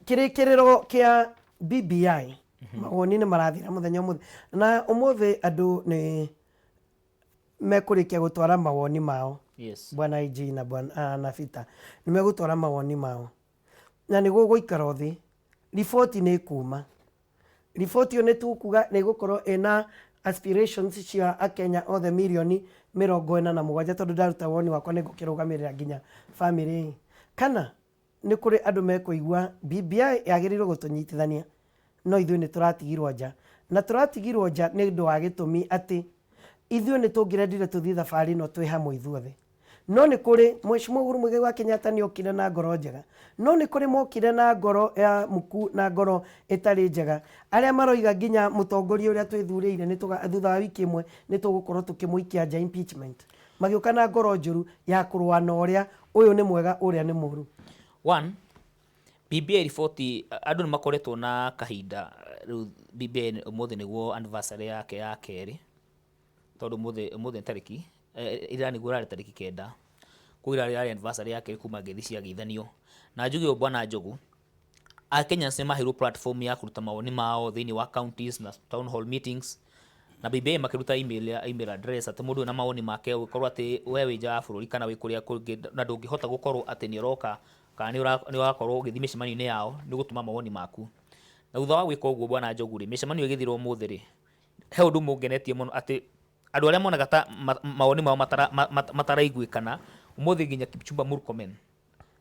Kĩrĩkĩrĩro kĩa BBI, mawoni nĩ marathira mũthenya ũmũthĩ. Na ũmũthĩ andũ nĩ mekũrĩkia gũtwara mawoni mao. Bwana IG na bwana na Peter nĩ megũtwara mawoni mao. Na nĩ gũgũikara ũthĩ, riboti nĩ ĩkuma. Riboti ĩyo nĩ tũkuga nĩ ĩgũkorwo ĩna aspirations cia akenya othe mirioni 47 tondũ ndaruta woni wakwa nĩ ngũkĩrũgamĩrĩra nginya bamĩrĩ. Kana nĩ kũrĩ andũ mekũigua BBI yagĩrĩirwo gũtũnyitithania no ithuĩ nĩ tũratigirwo nja. Na tũratigirwo nja nĩ ũndũ wa gĩtũmi atĩ ithuĩ nĩ tũngĩrendire tũthiĩ thabarĩ ĩno twĩ hamwe ithuothe. No nĩ kũrĩ, Mheshimiwa Uhuru Muigai wa Kenyatta nĩ okire na ngoro njega, no nĩ kũrĩ mokire na ngoro ya muku na ngoro ĩtarĩ njega, arĩa maroiga nginya mũtongoria ũrĩa twĩthurĩire nĩ tũga, thutha wa wiki ĩmwe nĩ tũgũkorwo tũkĩmũikia nja impeachment. Magĩũka na ngoro njũru ya kũrũa na ũrĩa, ũyũ nĩ mwega ũrĩa nĩ mũru. One, BBI riboti, andũ nĩ makoretwo na kahinda rĩu BBI ũmũthĩ nĩguo anniversary yake ya kerĩ. Tondũ ũmũthĩ ũmũthĩ nĩ tarĩki ira nĩguo ĩrarĩ tarĩki kenda, koguo ira yarĩ anniversary ya kerĩ kuma ngeithi ciageithanio. Na njuge ũũ bwana Njogu, Akenyans nĩ maheirwo platform ya kũruta mawoni mao thĩinĩ wa counties na town hall meetings, na BBI makĩruta email ya email address atĩ mũndũ wĩna mawoni make ũngĩkorwo atĩ we wĩ nja wa bũrũri kana wĩ kũrĩa kũngĩ na ndũngĩhota gũkorwo atĩ nĩ ũroka kana nĩ ũrakorwo ũgĩthiĩ mĩcemanio-inĩ yao nĩ ũgũtũma mawoni maku. Na thutha wa gwĩka ũguo bwana Njogu rĩ, mĩcemanio ĩgĩthira ũmũthĩ rĩ, he ũndũ ũmwe ũngenetie mũno atĩ andũ arĩa monaga ta mawoni mao mataraiguĩkana, ũmũthĩ nginya Kipchumba Murkomen,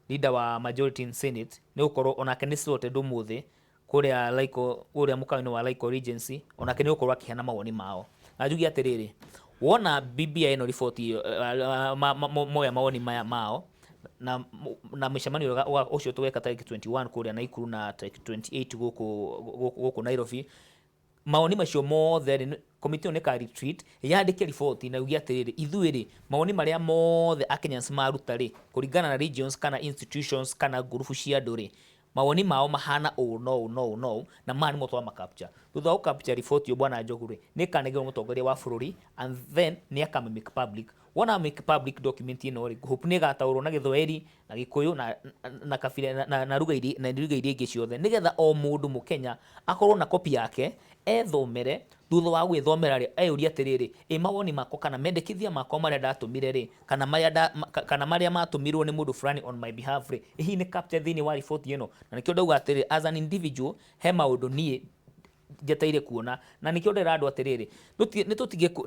leader wa majority in Senate, nĩ gũkorwo onake nĩ slotted ũmũthĩ kũrĩa Laiko, kũrĩa mũkawa-inĩ wa Laiko Regency, onake nĩ gũkorwo akĩheana mawoni mao. Na njuge atĩrĩrĩ, wona BBI ĩno riboti moya mawoni maya mao, na mũcemanio ũcio tũgeka tarĩki 21 kũrĩa Naikuru na tarĩki 28 gũkũ Nairobi, Mawoni macio mothe rĩ, komiti ĩyo nĩ ĩka retreat, yandĩke riboti na yuge atĩrĩrĩ, ithuĩ rĩ, mawoni marĩa mothe Akenyans maruta rĩ, kũringana na regions kana institutions kana ngurubu cia andũ rĩ, mawoni mao mahana ũũ na ũũ na ũũ na ũũ, na maya nĩmo twama capture. Thutha wa gũ capture riboti ĩyo Bwana Njogu rĩ, nĩ ĩkanengerwo mũtongoria wa bũrũri and then nĩ akame make public. Wona make public document ĩno rĩ, ngũ hope nĩ ĩgataũrwo na Gĩthwaĩri, na Gĩkũyũ na, na kabira na, na, na lugha iria na lugha iria ingĩ ciothe nĩgetha o mũndũ mũkenya akorwo na copy yake ethomere. Thutha wa gwĩthomera rĩ, eyũrie atĩrĩrĩ, ĩ mawoni makwa kana mendekithia makwa marĩa ndatũmire rĩ, kana marĩa nda, kana marĩa matũmirwo nĩ mũndũ fulani on my behalf rĩ, ĩ hihi nĩ captured thĩinĩ wa riboti ĩno? Na nĩkĩo ndauga atĩrĩrĩ, as an individual, he maũndũ niĩ njetereire kuona. Na nĩkĩo ndĩra andũ atĩrĩrĩ, nĩ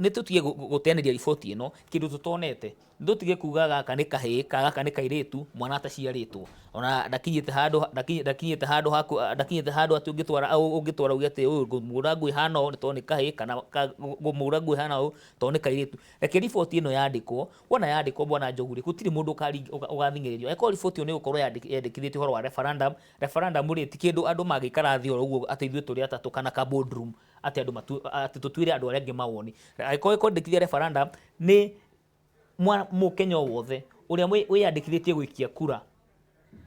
tũtige gũteanĩria riboti ĩno kĩndũ tũtonete. Nĩ tũtige kuga gaka nĩ kahĩĩ kana gaka nĩ kairĩtu mwana ataciarĩtwo. Ona ndakinyĩte handũ ndakinyĩte handũ ha ndakinyĩte handũ atĩ ũngĩtwara ũngĩtwara uge atĩ ũyũ ngũmũgũra nguo ĩhana ũũ nĩ tondũ nĩ kahĩĩ kana ngũmũgũra nguo ĩhana ũũ tondũ nĩ kairĩtu. Reke riboti ĩno yandĩkwo, wona yandĩkwo bwana Njogu rĩ, gũtirĩ mũndũ ũgathing'ĩrĩrio. Angĩkorwo riboti ĩyo nĩ ĩgũkorwo yandĩkithĩtie ũhoro wa referendum, referendum rĩ, ti kĩndũ andũ mangĩikara thĩ oro ũguo atĩ ithuĩ tũrĩ atatũ kana ka boardroom atĩ andũ matue atĩ tũtuĩre andũ arĩa angĩ mawoni. Angĩkorwo ĩkwandĩkithia referendum nĩ mũkenya o wothe ũrĩa wĩyandĩkithĩtie gũikia kura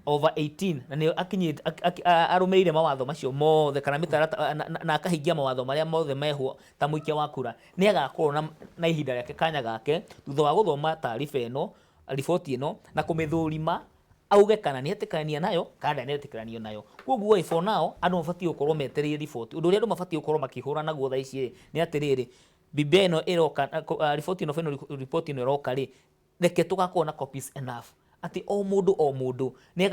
over 18 na nĩ akinyĩte arũmĩrĩire mawatho macio mothe kana mĩtaratara na akahingia mawatho marĩa mothe meho ta mũikia wa kura, nĩ agakorwo na ihinda rĩake kanya gake thutha wa gũthoma taariba ĩno, riboti ĩno na kũmĩthũrima auge kana nĩ etĩkania nayo kana ndanetĩkania nayo. Koguo ĩ for now andũ mabatiĩ gũkorwo metereire riboti. Ũndũ ũrĩa andũ mabatiĩ gũkorwo makĩhũra naguo thaa ici rĩ, nĩ atĩrĩrĩ, BBI ĩno ĩroka, riboti ĩno final report ĩno ĩroka rĩ, reke tũgakorwo na copies enough atĩ o mũndũ o mũndũ nĩ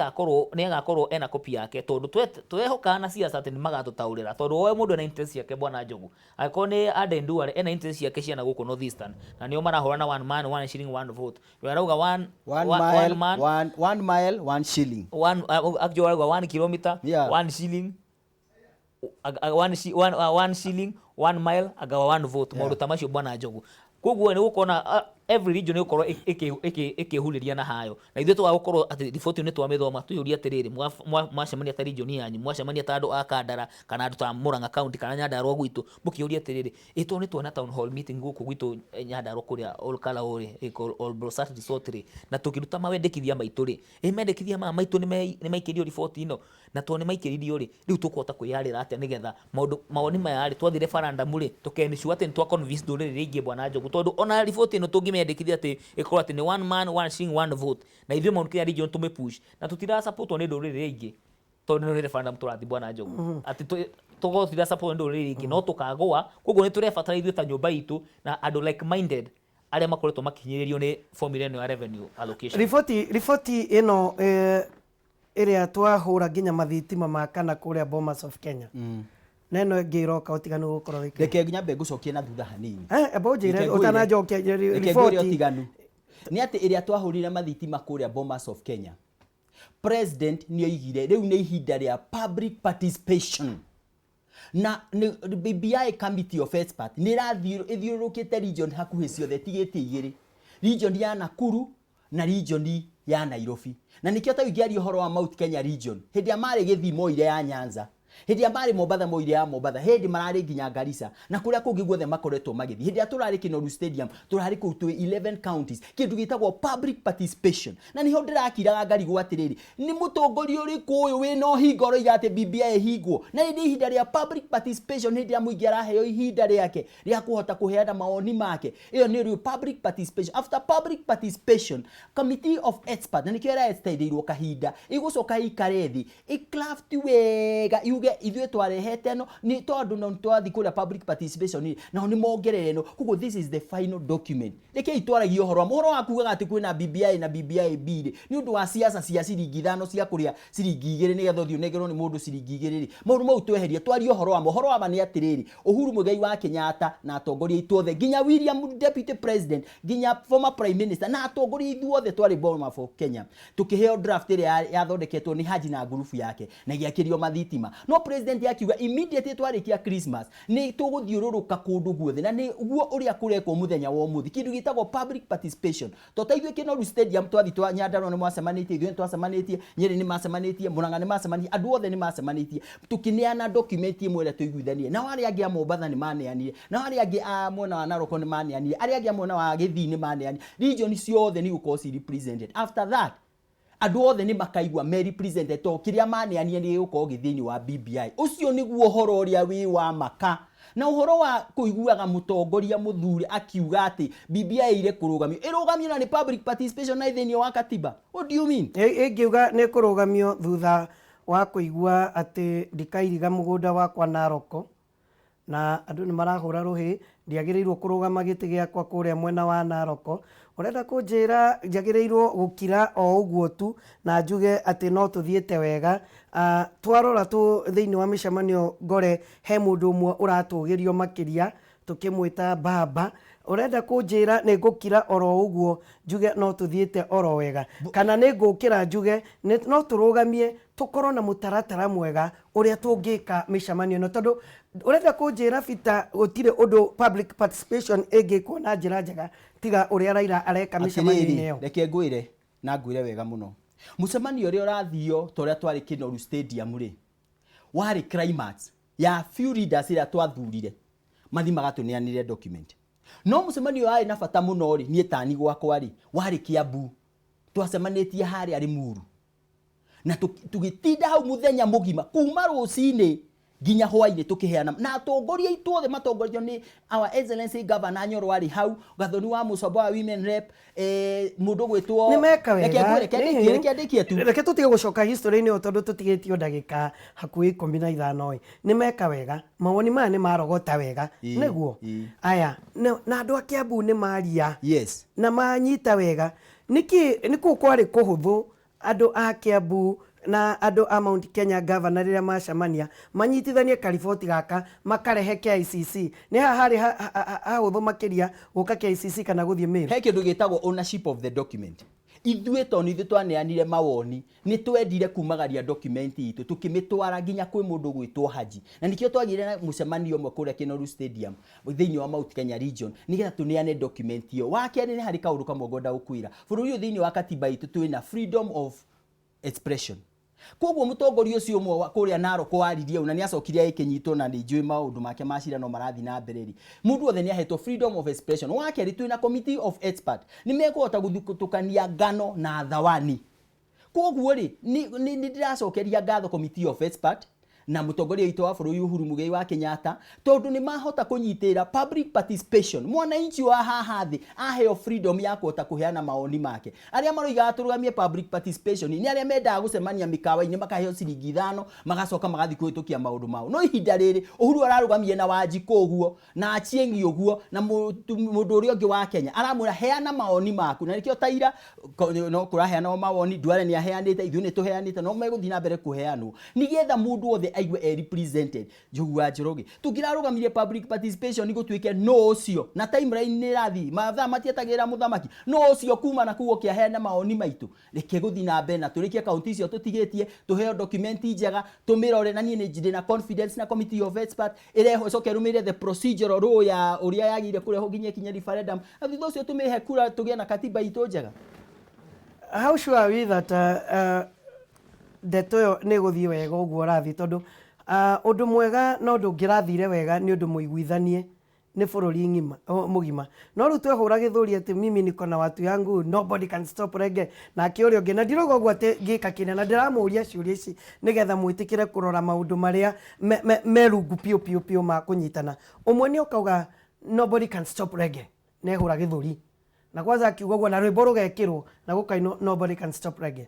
agakorwo ena copy yake tondũ twehoka na siasa atĩ nĩ magatũtaũrĩra tondũ o mũndũ ena interest ciake bwana Njogu. Angĩkorwo nĩ Aden Duale ena interest ciake cia nagũkũ North Eastern na nĩo marahũra na one man one shilling one vote. We arauga one, One mile, one man, one mile, one shilling. One, actually arauga 1 kilometer, 1 shilling, 1 shilling, 1 mile, agawa 1 vote. Maũndũ ta macio bwana Njogu. Koguo nĩ gũkorwo na every region nĩ gũkorwo ĩkĩhurĩria na hayo. Na ithuĩ tũgagũkorwo atĩ riboti ĩyo nĩ twamĩthoma twĩyũrie atĩrĩrĩ, mwacemania ta region yanyu, mwacemania ta andũ a Kandara kana andũ ta Murang'a county kana Nyandarua gwitũ, mũkĩũrie atĩrĩrĩ, ĩ tondũ nĩ tuona town hall meeting gũkũ gwitũ Nyandarua kũrĩa Ol Kalou rĩ, Ol Bolsat Resort rĩ, na tũkĩruta mawendekithia maitũ rĩ, ĩ mendekithia maya maitũ nĩ maikĩrio riboti ĩno? Na tondũ nĩ maikĩririo rĩ, rĩu tũkũhota kwĩyarĩra atĩa nĩgetha maũndũ mawoni maya rĩ, twathiĩ referendum rĩ, tũka ensure atĩ nĩ twa convince ndũrĩrĩ iria ingĩ bwana Njogu, tondũ ona riboti ĩno tũngĩmĩandĩkithia atĩ ĩkorwo atĩ nĩ one man one shilling one vote, na ithuĩ Mount Kenya region tũmĩ push, na tũtira support wo nĩ ndũrĩrĩ iria ingĩ, tondũ nĩ referendum tũrathiĩ bwana Njogu, atĩ tũkorwo tũtira support wo nĩ ndũrĩrĩ iria ingĩ, no tũkagũa, koguo nĩ tũrebatara ithuĩ ta nyũmba itũ na andũ like minded arĩa makoretwo makĩhinyĩrĩrio nĩ formula ĩno ya revenue allocation. Riboti riboti ĩno eh, ĩrĩa twahũra nginya mathitima ma kana kũrĩa Bomas of Kenya na ĩno ĩngĩ ĩroka ũtiganu ũgũkorwo wĩkĩ Reke nyambe ngũcokie na thutha hanini. Eh, amba ũnjĩre Reke ngwĩre- ũtananjokia Reke ngwĩre riboti ũtiganu nĩ atĩ ĩrĩa twahũrire mathitima kũrĩa Bomas of Kenya, president nĩ oigire rĩu nĩ ihinda rĩa public participation na nĩ- BBI committee of expert nĩ ĩrathiĩ ĩthiũrũrũkĩte region hakuhĩ ciothe ĩtigĩtie igĩrĩ, region ya Nakuru na region ya Nairobi. Na nĩkĩo ta ingĩaria ũhoro wa Mount Kenya region, hĩndĩ ĩrĩa marĩ Gĩthii moire ya Nyanza, hĩndĩ ĩrĩa marĩ Mombatha moire ya Mombatha, hĩndĩ mararĩ nginya Garissa na kũrĩa kũngĩ guothe makoretwo magĩthiĩ. Hĩndĩ ĩrĩa tũrarĩ Kinoru Stadium, tũrarĩ kũu twĩ 11 counties, kĩndũ gĩtagwo public participation. Na nĩho ndĩrakiraga ngarigwo atĩrĩrĩ, nĩ mũtongoria ũrĩkũ ũyũ wĩna ũhinga ũroiga atĩ BBI ĩhingwo? Na hĩndĩ ihinda rĩa public participation, hĩndĩ ĩrĩa mũingĩ araheo ihinda rĩake rĩa kũhota kũheana mawoni make, ĩyo nĩ rĩu public participation. After public participation, committee of expert, na nĩkĩo ĩra-extendĩirwo kahinda, ĩgũcoka ĩikare thĩ ĩcraft wega yuge ithuĩ twarehete ĩno nĩ tondũ no twathiĩ kũrĩa public participation rĩ, nao nĩ mongerere ĩno, koguo this is the final document. Rekei twaragie ũhoro wa ma. Ũhoro wa kugaga atĩ kwĩna BBI na BBI B rĩ, nĩ ũndũ wa siasa cia ciringi ithano cia kũrĩa ciringi igĩrĩ nĩgetha ũthiĩ ũnengerwo nĩ mũndũ ciringi igĩrĩ rĩ, maũndũ mau tweherie, twarie ũhoro wa ma. Ũhoro wa ma nĩ atĩrĩrĩ, Uhuru Muigai wa Kenyatta na atongoria aitũ othe, nginya William Deputy President, nginya former Prime Minister na atongoria ithuothe twarĩ Bomas of Kenya, tũkĩheo draft ĩrĩa yathondeketwo nĩ Haji na ngurubu yake na ĩgĩakĩrio mathitima. No President akiuga immediately twarĩkia Christmas nĩ tũgũthiũrũrũka kũndũ guothe, na nĩguo ũrĩa kũrekwo mũthenya wa ũmũthĩ, kĩndũ gĩtagwo public participation. To ta ithuĩ Kinoru Stadium twathi twa Nyandarua nĩ mwacemanĩtie, ithuĩ nĩ twacemanĩtie, Nyeri nĩ macemanĩtie, Murang'a nĩ macemanĩtie, andũ othe nĩ macemanĩtie tũkĩneana document ĩmwe ĩrĩa tũiguithanirie. Nao arĩa angĩ a Mombatha nĩ maneanire, nao arĩa angĩ a mwena wa Narok nĩ maneanire, arĩa angĩ a mwena wa Gĩthii nĩ maneanire. Region ciothe nĩ igũkorwo ci represented. After that andũ othe nĩ makaigua me represented tondũ kĩrĩa maneanire nĩ gĩgũkorwo gĩ thĩinĩ wa BBI. Ũcio nĩguo ũhoro ũrĩa wĩ wa maka. Na ũhoro wa kũiguaga mũtongoria mũthure akiuga atĩ BBI ĩire kũrũgamio, ĩrũgamio na nĩ public participation na ĩ thĩinĩ wa katiba. What do you mean? Ĩngiuga nĩ kũrũgamio thutha wa kũigua atĩ ndikairiga mũgũnda wakwa Narok. Na andũ nĩ marahũra rũhĩ, ndiagĩrĩirwo kũrũgama gĩtĩ gĩakwa kũrĩa mwena wa Naroko. Ũrenda kũnjĩra njagĩrĩirwo gũkira o ũguo tu na njuge atĩ no tũthiĩte wega? Twarora tũ thĩinĩ wa mĩcemanio ngore he mũndũ ũmwe ũratũgĩrio makĩria tũkĩmwĩta baba. Ũrenda kũnjĩra nĩ ngũkira oro ũguo njuge no tũthiĩte oro wega? Kana nĩ ngũkĩra njuge no tũrũgamie tũkorwo na mũtaratara mwega ũrĩa tũngĩka mĩcemanio ĩno? Tondũ ũrenda kũnjĩra Peter gũtirĩ ũndũ public participation ĩngĩkwo na njĩra njega tiga ũrĩa Raila areka mĩcemanio-inĩ Atĩrĩrĩ, ĩyo? Reke ngwĩre na ngwĩre wega mũno, mũcemanio ũrĩa ũrathio ta ũrĩa twarĩ Kinoru Stadium rĩ, warĩ climax ya few leaders ĩrĩa twathurire mathi magatũneanĩre document. No mũcemanio warĩ na bata mũno rĩ, niĩ tani gwakwa rĩ, warĩ Kiambu. Twacemanĩtie harĩa Limuru na tũgĩtinda hau mũthenya mũgima kuma rũcinĩ nginya hwainĩ tũkĩheana, na atongoria aitũ othe matongoretio nĩ Our Excellency Governor Nyoro arĩ hau, Gathoni wa Mũcomba wa Women Rep, mũndũ gwĩtwo Nĩ meka Reke wega. ngwĩre, reke ndĩkie, reke ndĩkie tu. Reke tũtige gũcoka history-inĩ ĩyo tondũ tũtigĩtio ndagĩka hakuhĩ 15 ĩ. Nĩ meka wega, mawoni maya nĩ marogota wega. Nĩguo? Aya, na andũ a Kiambu nĩ maria. Na manyita wega. Nĩkĩ nĩ kũ kwarĩ kũhũthũ andũ a Kiambu na andũ a Mount Kenya governor rĩrĩa macemania manyitithanie kariboti gaka makarehe KICC? Nĩ haha harĩ hahũthũ makĩria gũka KICC kana gũthiĩ Meru? He kĩndũ gĩtagwo ownership of the document. Ithuĩ tondũ ithuĩ twaneanire mawoni, nĩ twendire kumagaria document itũ tũkĩmĩtwara nginya kwĩ mũndũ gwĩtwo Haji, na nĩkĩo twagĩire na mũcemanio ũmwe kũrĩa Kinoru Stadium thĩinĩ wa Mount Kenya region nĩgetha tũneane document ĩyo. Wa kerĩ, nĩ harĩ kaũndũ kamwe ngwenda gũkwĩra. Bũrũri ũyũ thĩinĩ wa katiba itũ twĩna freedom of expression. Koguo mũtongoria ũcio ũmwe kũrĩa Narok waririe ũũ, na nĩ acokire agĩkĩnyitwo, na nĩ njũĩ maũndũ make ma cira no marathiĩ na mbere rĩ, mũndũ wothe nĩ ahetwo freedom of expression. Wa kerĩ, twĩna committee of expert, nĩ mekũhota gũthutũkania ngano na thawani. Koguo rĩ, nĩ ndĩracokeria ngatho committee of expert na mũtongoria witũ wa bũrũri Uhuru Muigai wa Kenyatta, tondũ nĩ mahota kũnyitĩrĩra public participation. Mwananchi wa haha thĩ aheo freedom ya kũhota kũheana mawoni make. Arĩa maroigaga tũrũgamie public participation nĩ arĩa mendaga gũcemania mĩkawa-inĩ makaheo ciringi 5, magacoka magathiĩ kũhĩtũkia maũndũ mao. No ihinda rĩrĩ Uhuru ararũgamire na Wanjikũ ũguo, na Achieng' ũguo, na mũndũ ũrĩa ũngĩ wa Kenya, aramwĩra heana mawoni maku. Na nĩkĩo taira no kũraheanwo mawoni, Duale nĩ aheanĩte, ithuĩ nĩ tũheanĩte, no megũthiĩ na mbere kũheanwo nĩgetha mũndũ wothe aigue e represented. Njogu wa Njoroge, tũngĩrarũgamirie public participation gũtuĩke no ũcio na timeline nĩ ĩrathiĩ, mathaa matietagĩrĩra mũthamaki, no ũcio kuma na kũu oke aheane mawoni maitũ. Reke gũthiĩ na mbere na tũrĩkie kaunti icio tũtigĩtie, tũheo document njega tũmĩrore, na niĩ nĩ ndĩ na confidence na committee of expert ĩrehwo ĩcoke ĩrũmĩrĩre the procedural law ya ũrĩa yagĩrĩire kũrehwo nginya ĩkinye referendum, na thutha ũcio tũmĩhe kura tũgĩe na katiba itũ njega. How sure are we that ndeto ĩyo nĩ ĩgũthiĩ wega ũguo ũrathiĩ? Tondũ ũndũ mwega na ũndũ ũngĩrathire wega nĩ ũndũ mũiguithanie nĩ bũrũri ng'ima mũgima. No rĩu twehũra gĩthũri atĩ mimi niko na watu yangu, nobody can stop reggae, nake ũrĩa ũngĩ, na ndirauga ũguo atĩ ngĩka kĩrĩa, na ndĩramũria ciũria ici nĩgetha mwĩtĩkĩre kũrora maũndũ marĩa me rungu piũ piũ piũ ma kũnyitana. Ũmwe nĩ ũkauga nobody can stop reggae, nehũra gĩthũri na kwanza akiuga ũguo na rwĩmbo rũgekĩrwo na gũkainwo nobody can stop reggae.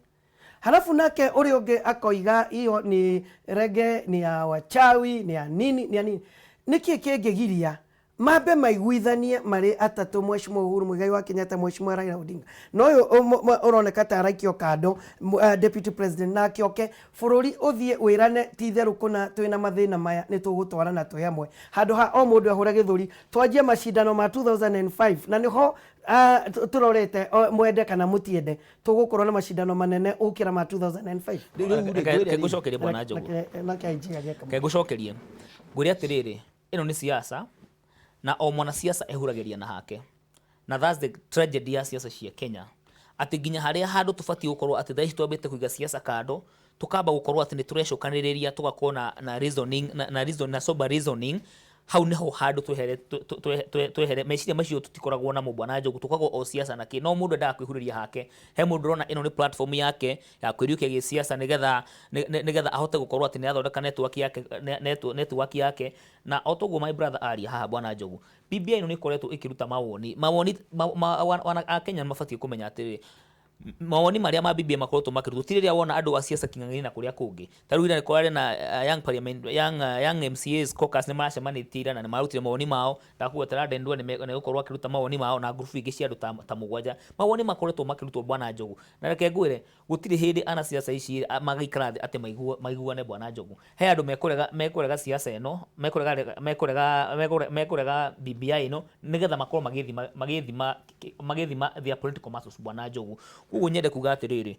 Halafu nake ũrĩa ũngĩ akoiga hiyo ni reggae, ni ya wachawi, ni ya nini, ni ya nini. Nĩkĩ kĩngĩgiria mambe maiguithanie marĩ atatũ, Mheshimiwa Uhuru Muigai wa Kenyatta, Mheshimiwa Raila Odinga, na ũyũ ũroneka ta araikio kando, Deputy President, nake oke bũrũri ũthiĩ wĩrane ti itherũ kũna twĩna mathĩna maya nĩ tũgũtwarana twĩ hamwe, handũ ha o mũndũ ahũre gĩthũri twanjie macindano ma 2005, na nĩho tũrorete, mwende kana mũtiende, tũgũkorwo na macindano manene gũkĩra ma 2005. Rĩu rĩ, ngwĩre Reke rĩ. ngũcokerie, bwana Njogu. Nake IG agĩka. Reke ngũcokerie, ngwĩre atĩrĩrĩ, ĩno nĩ siasa na o mwanasiasa ehuragĩria na hake, na that's the tragedy ya siasa cia Kenya, atĩ nginya harĩa handũ tũbatiĩ gũkorwo atĩ thaa ici twambĩte kũiga siasa kando, tũkamba gũkorwo atĩ nĩ tũrecokanĩrĩria, tũgakorwo na reasoning na reason, na sober reasoning, hau niho handũ twehere twehere meciria macio tũtikoragwo namo, bwana Njogu. Tũkoragwo o siasa na kĩ, no mũndũ endaga kwĩhurĩria hake. He mũndũ ũrona ĩno nĩ platform yake ya kwĩriũkia gĩsiasa nĩgetha ahote gũkorwo atĩ nĩathondeka network yake, network yake. Na o toguo my brother aria haha, bwana Njogu, BBI ĩno nĩ ĩkoretwo ĩkĩruta mawoni Akenya nĩ mabatiĩ kũmenya atĩrĩrĩ, Mawoni marĩa ma BBI makoretwo makĩrutwo ti rĩrĩa wona andũ a siasa king'ang'ini na kũrĩa kũngĩ. Ta rĩu ira kũrarĩ na young parliament, young MCAs caucus nĩ maracemanĩtie ira na nĩ marutire mawoni mao. Ndakũgwetera Ndendwa nĩ egũkorwo akĩruta mawoni mao na ngurubu ingĩ cia andũ ta mũgwanja. Mawoni makoretwo makĩrutwo Bwana Njogu. Na reke ngwĩre, gũtirĩ hĩndĩ anasiasa ici magaikara thĩ atĩ maiguane Bwana Njogu. He andũ mekũrega mekũrega siasa ĩno, mekũrega mekũrega mekũrega BBI ĩno nĩgetha makorwo magĩthima magĩthima magĩthima their political muscles Bwana Njogu. Koguo nyende kuga atĩrĩrĩ,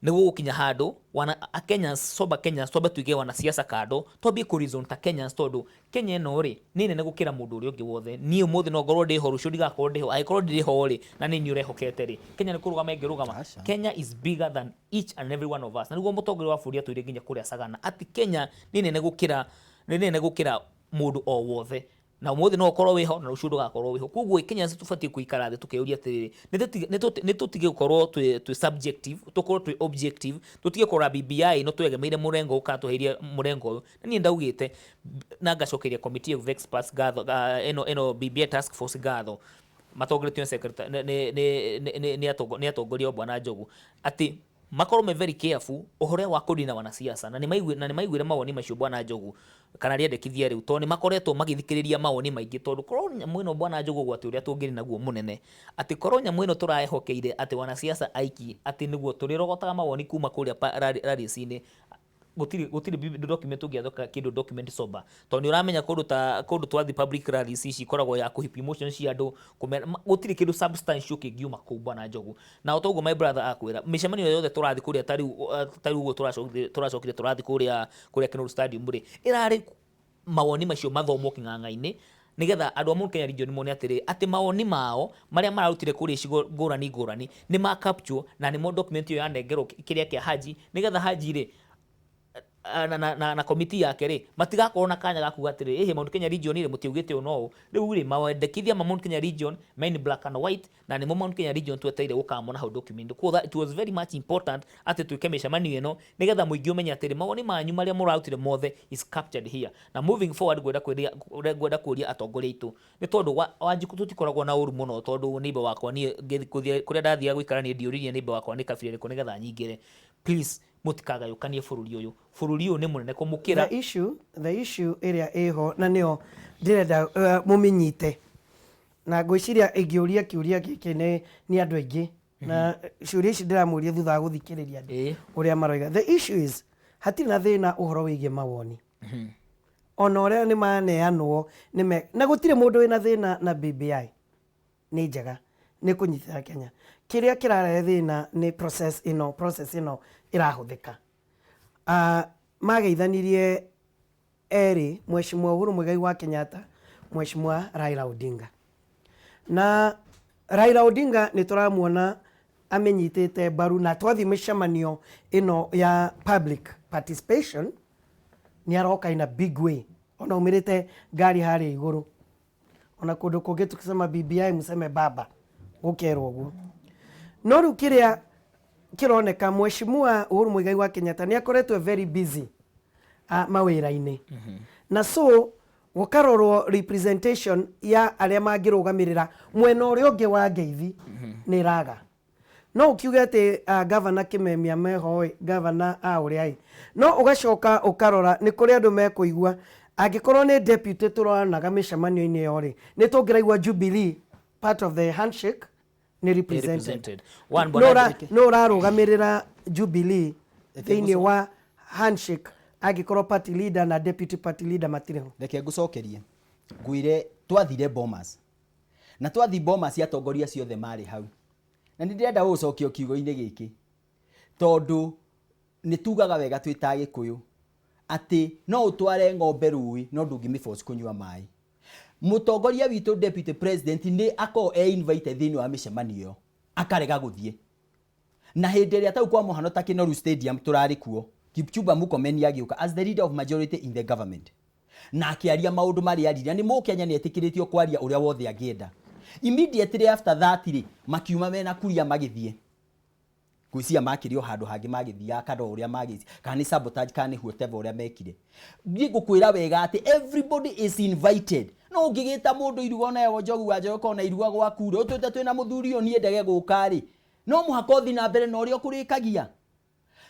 nĩ gũgũkinya handũ wana a Kenyans, sober Kenyans twambe tũige wanasiasa kando, twambie kũ reason ta Kenyans tondũ Kenya ĩno rĩ, nĩ nene gũkĩra mũndũ ũrĩa ũngĩ wothe. Niĩ ũmũthĩ no ngorwo ndĩho, rũciũ ndigakorwo ndĩho. Angĩkorwo ndirĩ ho rĩ, na nĩ niĩ ũrehokete rĩ, Kenya nĩ kũrũgama ĩngĩrũgama? Aca. Kenya is bigger than each and every one of us. Na nĩguo mũtongoria wa bũrũri atwĩrire nginya kũrĩa Sagana atĩ Kenya nĩ nene gũkĩra, nĩ nene gũkĩra mũndũ o wothe. Na ũmũthĩ no ũkorwo wĩho na rũciũ ndũgakorwo wĩho. Koguo Kenya tũbatiĩ gũikara thĩ tũkeyũria atĩrĩrĩ, nĩ tũtige gũkorwo twĩ subjective, tũkorwo twĩ objective, tũtige kũrora BBI ĩno twegemeire mũrengo ũyũ kana tweherie mũrengo ũyũ. Na niĩ ndaugĩte na ngacokeria committee of experts ngatho, ĩno BBI task force ngatho, matongoretio nĩ secretary, nĩ atongoria Bwana Njogu, atĩ makorwo me very careful ũhoro wa kũnina wanasiasa, na nĩ maiguire mawoni macio Bwana Njogu kana rĩendekithia rĩu, tondũ nĩ makoretwo magĩthikĩrĩria mawoni maingĩ, tondũ korwo nyamũ ĩno Bwana Njogu ũgwati ũrĩa tũngĩrĩ naguo mũnene, atĩ korwo nyamũ ĩno tũraehokeire atĩ wanasiasa aiki atĩ nĩguo tũrĩrogotaga mawoni kuma kũrĩa rallies-inĩ, gũtirĩ document ũngĩathũka kĩndũ document sober, tondũ nĩ ũramenya kũndũ ta kũndũ twathi public rallies ici ikoragwo ya kũhip emotions cia andũ, gũtirĩ kĩndũ substantial kĩngiuma kũu Bwana Njogu. Na o toguo my brother akwĩra, mĩcemanio yothe tũrathiĩ kũrĩa ta rĩu ũguo tũracokire tũrathiĩ kũrĩa Kenoru Stadium rĩ, ĩrarĩ mawoni macio mathomwo kĩng'ang'a-inĩ nĩgetha andũ a Mount Kenya region mone atĩrĩ, atĩ mawoni mao marĩa mararutire kũrĩa icigo ngũrani ngũrani nĩ ma capture, na nĩmo document ĩyo yanengerwo kĩrĩa kĩa Haji, nĩgetha Haji rĩ na committee yake rĩ matigakorwo na kanya ga kuga atĩrĩ, ĩhĩ Mount Kenya region rĩ mũtiaugĩte ũũ na ũũ. Rĩu rĩ mawendekithia ma Mount Kenya region me in black and white, na nĩmo Mount Kenya region twetereire gũkamona hau document. Koguo it was very much important atĩ twĩke mĩcemanio ĩno nĩgetha mũingĩ ũmenye atĩrĩ, mawoni manyu marĩa mũrarutire mothe is captured here. Na moving forward ngwenda kũria atongoria aitũ, nĩ tondũ Wanjikũ tũtikoragwo na ũru mũno, tondũ neighbor wakwa niĩ ngĩthiĩ kũrĩa ndathiaga gũikara niĩ ndiũririe neighbor wakwa nĩ kabira ĩrĩkũ nĩgetha nyingĩre. Please mũtikagayũkanie bũrũri ũyũ, bũrũri ũyũ nĩ mũnene kũmũkĩra. The issue ĩrĩa ĩho na nĩyo ndĩrenda mũmĩnyite, na ngwĩciria ingĩũria kĩũria gĩkĩ nĩ andũ aingĩ, na ciũria ici ndĩramũria thutha wa gũthikĩrĩria andũ ũrĩa maroiga. The issue is hatirĩ na thĩna ũhoro wĩgiĩ mawoni, ona ũrĩa nĩ maneanwo na gũtirĩ mũndũ wĩna thĩna na BBI, nĩ njega nĩ kũnyitĩra Kenya. Kĩrĩa kĩrarehe thĩna nĩ process ĩno ĩrahũthĩka. Mageithanirie erĩ, Mheshimiwa Uhuru Muigai wa Kenyatta, Mheshimiwa Raila Odinga. Na Raila Odinga nĩ tũramuona amenyitĩte mbaru, na twathiĩ mĩcemanio ĩno ya public participation nĩ aroka in a big way, ona umĩrĩte ngari harĩa igũrũ, ona kũndũ kũngĩ tukisema BBI mseme baba, gũkerwo ũguo. No rĩu kĩrĩa kĩroneka, Mheshimiwa Uhuru Muigai wa Kenyatta nĩ akoretwo very busy mawĩra-inĩ, na so gũkarorwo representation ya arĩa mangĩrũgamĩrĩra mwena ũrĩa ũngĩ wa ngeithi nĩ ĩraga. No ũkiuge atĩ gavana Kimemia meho ĩ, gavana a ũrĩa ĩ, no ũgacoka ũkarora nĩ kũrĩ andũ mekũigua angĩkorwo nĩ deputy tũronaga mĩcemanio-inĩ ĩyo rĩ, nĩ tũngĩraigua Jubilee part of the handshake nĩ represented. Represented. One, Bwana No ũrarũgamĩrĩra Jubilee thĩinĩ wa handshake angĩkorwo party leader na deputy party leader matirĩ ho? Reke ngũcokerie, ngwĩre twathire Bomas, na twathi Bomas atongoria ciothe marĩ hau, na nĩ ndĩrenda gũgũcokia kiugo-inĩ gĩkĩ, tondũ nĩ tugaga wega twĩ ta Agĩkũyũ atĩ no ũtware ng'ombe rũĩ no ndũngĩmĩforce kũnyua maĩ. Mũtongoria witũ deputy president nĩ akorwo e invited thĩinĩ wa mĩcemanio ĩyo, akarega gũthiĩ. Na hĩndĩ ĩrĩa tau kwa mũhano ta Kinoru Stadium tũrarĩ kuo, Kipchumba Murkomen agĩũka as the leader of majority in the government na akĩaria maũndũ marĩa aririe, nĩ mũkenya nĩ etĩkĩrĩtio kwaria ũrĩa wothe angĩenda. Immediately after that rĩ, makiuma mena kuria magĩthiĩ, ngwĩciria makĩrĩ o handũ hangĩ magĩthiaga, kana o ũrĩa magĩci, kana nĩ sabotage, kana nĩ whatever ũrĩa mekire. Niĩ ngũkwĩra wega atĩ everybody is invited. No ũngĩgĩta mũndũ iruga, ona ewo Njogu wa Njogu, na iruga gwaku rĩ, ũtwĩte twĩna mũthuri ũyũ, niĩ ndege gũka rĩ. No mũhaka ũthiĩ na mbere na ũrĩa ũkũrĩkagia.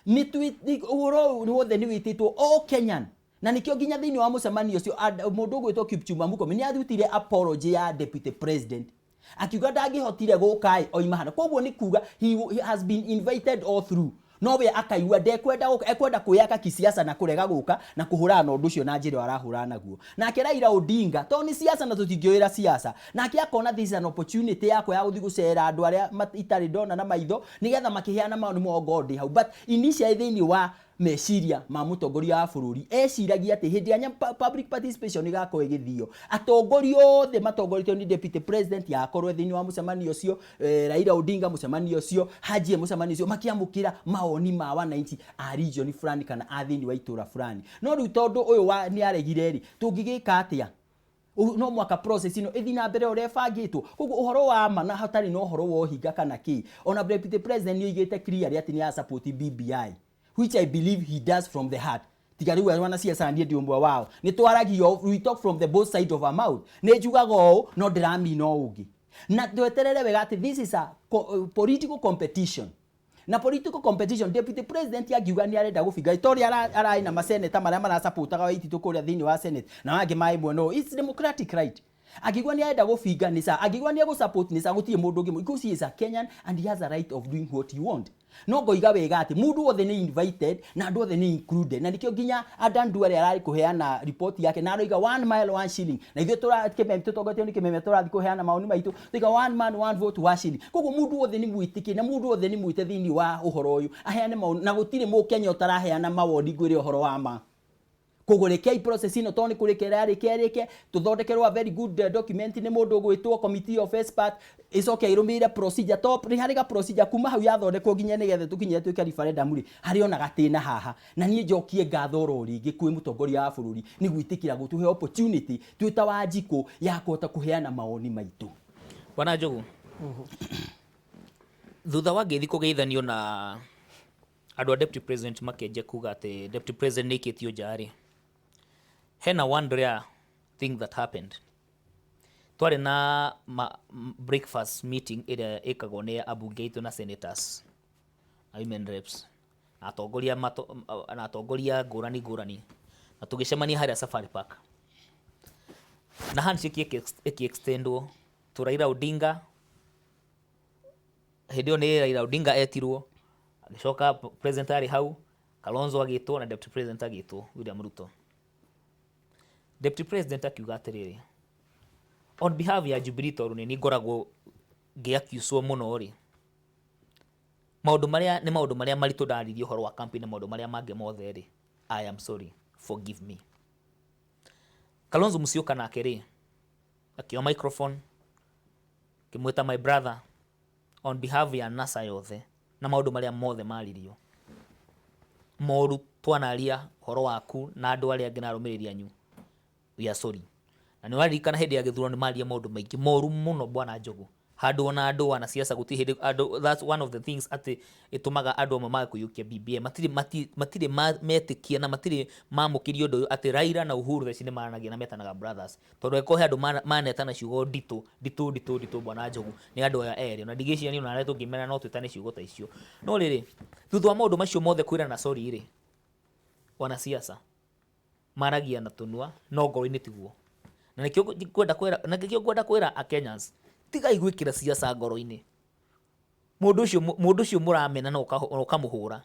Nĩ ũhoro ũyũ wothe nĩ wĩtĩtwo all Kenyan. Na nĩkĩo nginya thĩinĩ wa mũcemanio ũcio mũndũ ũgwĩtwo Kipchumba Murkomen nĩ arutire apology ya deputy president. Akiuga ndangĩhotire gũka ĩ oima hana. Koguo nĩ kuga he has been invited all through. No we akaigua ndekwenda gũka, ekwenda kwĩyaka kisiasa na kũrega gũka na kũhũrana na ũndũ ũcio na njĩra ĩyo arahũrana naguo. Nake Raila Odinga, tondũ nĩ siasa na tũtingĩũĩra siasa, nake akona this is an opportunity yakwa ya gũthiĩ gũcera andũ arĩa itarĩ ndona na maitho, nĩgetha makĩheana mawoni mao ngorwo ndĩ hau. But initially thĩinĩ wa meciria ma mũtongoria wa bũrũri, eciragia atĩ hĩndĩ ĩrĩa public participation ĩgakorwo ĩgĩthio, atongoria othe matongoretio nĩ deputy president akorwo thĩinĩ wa mũcemanio ũcio, Raila Odinga mũcemanio ũcio, Haji e mũcemanio ũcio, makĩamũkĩra mawoni ma wananchi a region fulani kana a thĩinĩ wa itũra fulani. No rĩu tondũ ũyũ wa nĩ aregire rĩ, tũngĩgĩka atĩa? No mwaka process ĩno ĩthiĩ na mbere ũrĩa ĩbangĩtwo. Koguo ũhoro wa ma na hatarĩ na ũhoro wa ũhinga kana kĩ, ona deputy president nĩ oigĩte clearly atĩ nĩ ara support BBI, which I believe he does from the heart. Tiga rĩu wanasiasa niĩ ndĩ ũmwe wao, nĩ twaragia, we talk from the both side of our mouth. Nĩ njugaga ũũ no ndĩramina ũũ ũngĩ. Na tweterere wega atĩ this is a political competition. Na political competition, deputy president angiuga nĩ arenda gũbinga ta ũrĩa ararĩ na maseneta marĩa marasupportaga Waititu kũrĩa thĩinĩ wa senate na angĩ marĩ mwena ũyũ, it's democratic right. Angĩigua nĩ arenda gũbinga nĩ sawa, angĩigua nĩ egũsupport nĩ sawa, gũtirĩ mũndũ ũngĩ, because he is a Kenyan and he has a right of doing what he want. No ngoiga wega atĩ mũndũ wothe nĩ invited na andũ othe nĩ included, na nĩkĩo nginya Adan Duale ararĩ kũheana report yake na aroiga 1 mile 1 shilling, na ithuĩ tũtongoretio nĩ Kĩmeme tũrathiĩ kũheana mawoni maitũ tuiga 1 man 1 vote 1 shilling. Koguo mũndũ wothe nĩ mwĩtĩkie na mũndũ wothe nĩ mwĩte thĩinĩ wa ũhoro ũyũ aheane mawoni, na gũtirĩ mũkenya ũtaraheana mawoni ngwĩre ũhoro wa ma. Koguo rekei process ĩno tondũ nĩ kũrĩka ĩrarĩka ĩrĩke, tũthondekerwo a very good document nĩ mũndũ ũgwĩtwo committee of expert, ĩcoke ĩrũmĩrĩre procedure top nĩ harĩ ga procedure kuma hau yathondekwo nginya nĩgetha tũkinye tuĩke referendum rĩ, harĩ ona gatĩna haha. Na niĩ njokie ngatho oro rĩngĩ kwĩ mũtongoria wa bũrũri nĩ gwĩtĩkĩra gũtũhe opportunity twĩ ta Wanjikũ ya kũhota kũheana mawoni maitũ. Bwana Njogu, thutha wa ngeithi kũgeithanio na andũ a deputy president makĩanjia kuga atĩ deputy president nĩ aikĩtio nja rĩ, hena one rare thing that happened. Twarĩ na breakfast meeting ĩrĩa ĩkagwo nĩ ambunge aitũ na senators na women reps na atongoria na atongoria ngũrani ngũrani, na tũgĩcemania harĩa Safari Park na handshake ĩkĩ-extendwo to Raila Odinga. Hĩndĩ ĩyo nĩ Raila Odinga etirwo, agĩcoka president arĩ hau, Kalonzo agĩtwo na deputy president agĩtwo William Ruto. Deputy president akiuga atĩrĩrĩ, on behalf ya Jubilee, tondũ nĩ niĩ ngoragwo ngĩ-accuswo mũno rĩ, maũndũ marĩa nĩ maũndũ marĩa maritũ ndaririe ũhoro wa campaign na maũndũ marĩa mangĩ mothe rĩ, I am sorry, forgive me. Kalonzo Musyoka nake rĩ, akĩoya microphone, akĩmwĩta my brother, on behalf ya NASA yothe na maũndũ marĩa mothe maririo moru twanaria ũhoro waku na andũ arĩa angĩ na arũmĩrĩri anyu, we are sorry. Na nĩ waririkana hĩndĩ ya gĩthurano nĩ maririe maũndũ maingĩ moru mũno, bwana Njogu, handũ ona andũ wanasiasa gũtirĩ hĩndĩ andũ, that's one of the things atĩ ĩtũmaga andũ amwe mage kũiyũkia BBI, matirĩ metĩkia na matirĩ mamũkĩria ũndũ ũyũ atĩ Raila na Uhuru thaa ici nĩ maranagia na metanaga brothers, tondũ angĩkorwo he andũ manetana ciugo nditũ nditũ nditũ nditũ, bwana Njogu, nĩ andũ aya erĩ. Ona ndigĩciria niĩ ona arĩa tũngĩmera no twĩtane ciugo ta icio. No rĩrĩ, thutha wa maũndũ macio mothe kwĩrana sorry rĩ, wanasiasa maragia na tũnua no ngoro-inĩ tiguo. Na nĩkĩo ngwenda kwĩra, na nĩkĩo ngwenda kwĩra a Kenyans, tigai gwĩkĩra siasa ngoro-inĩ. Mũndũ ũcio mũramena na ũkamũhũra,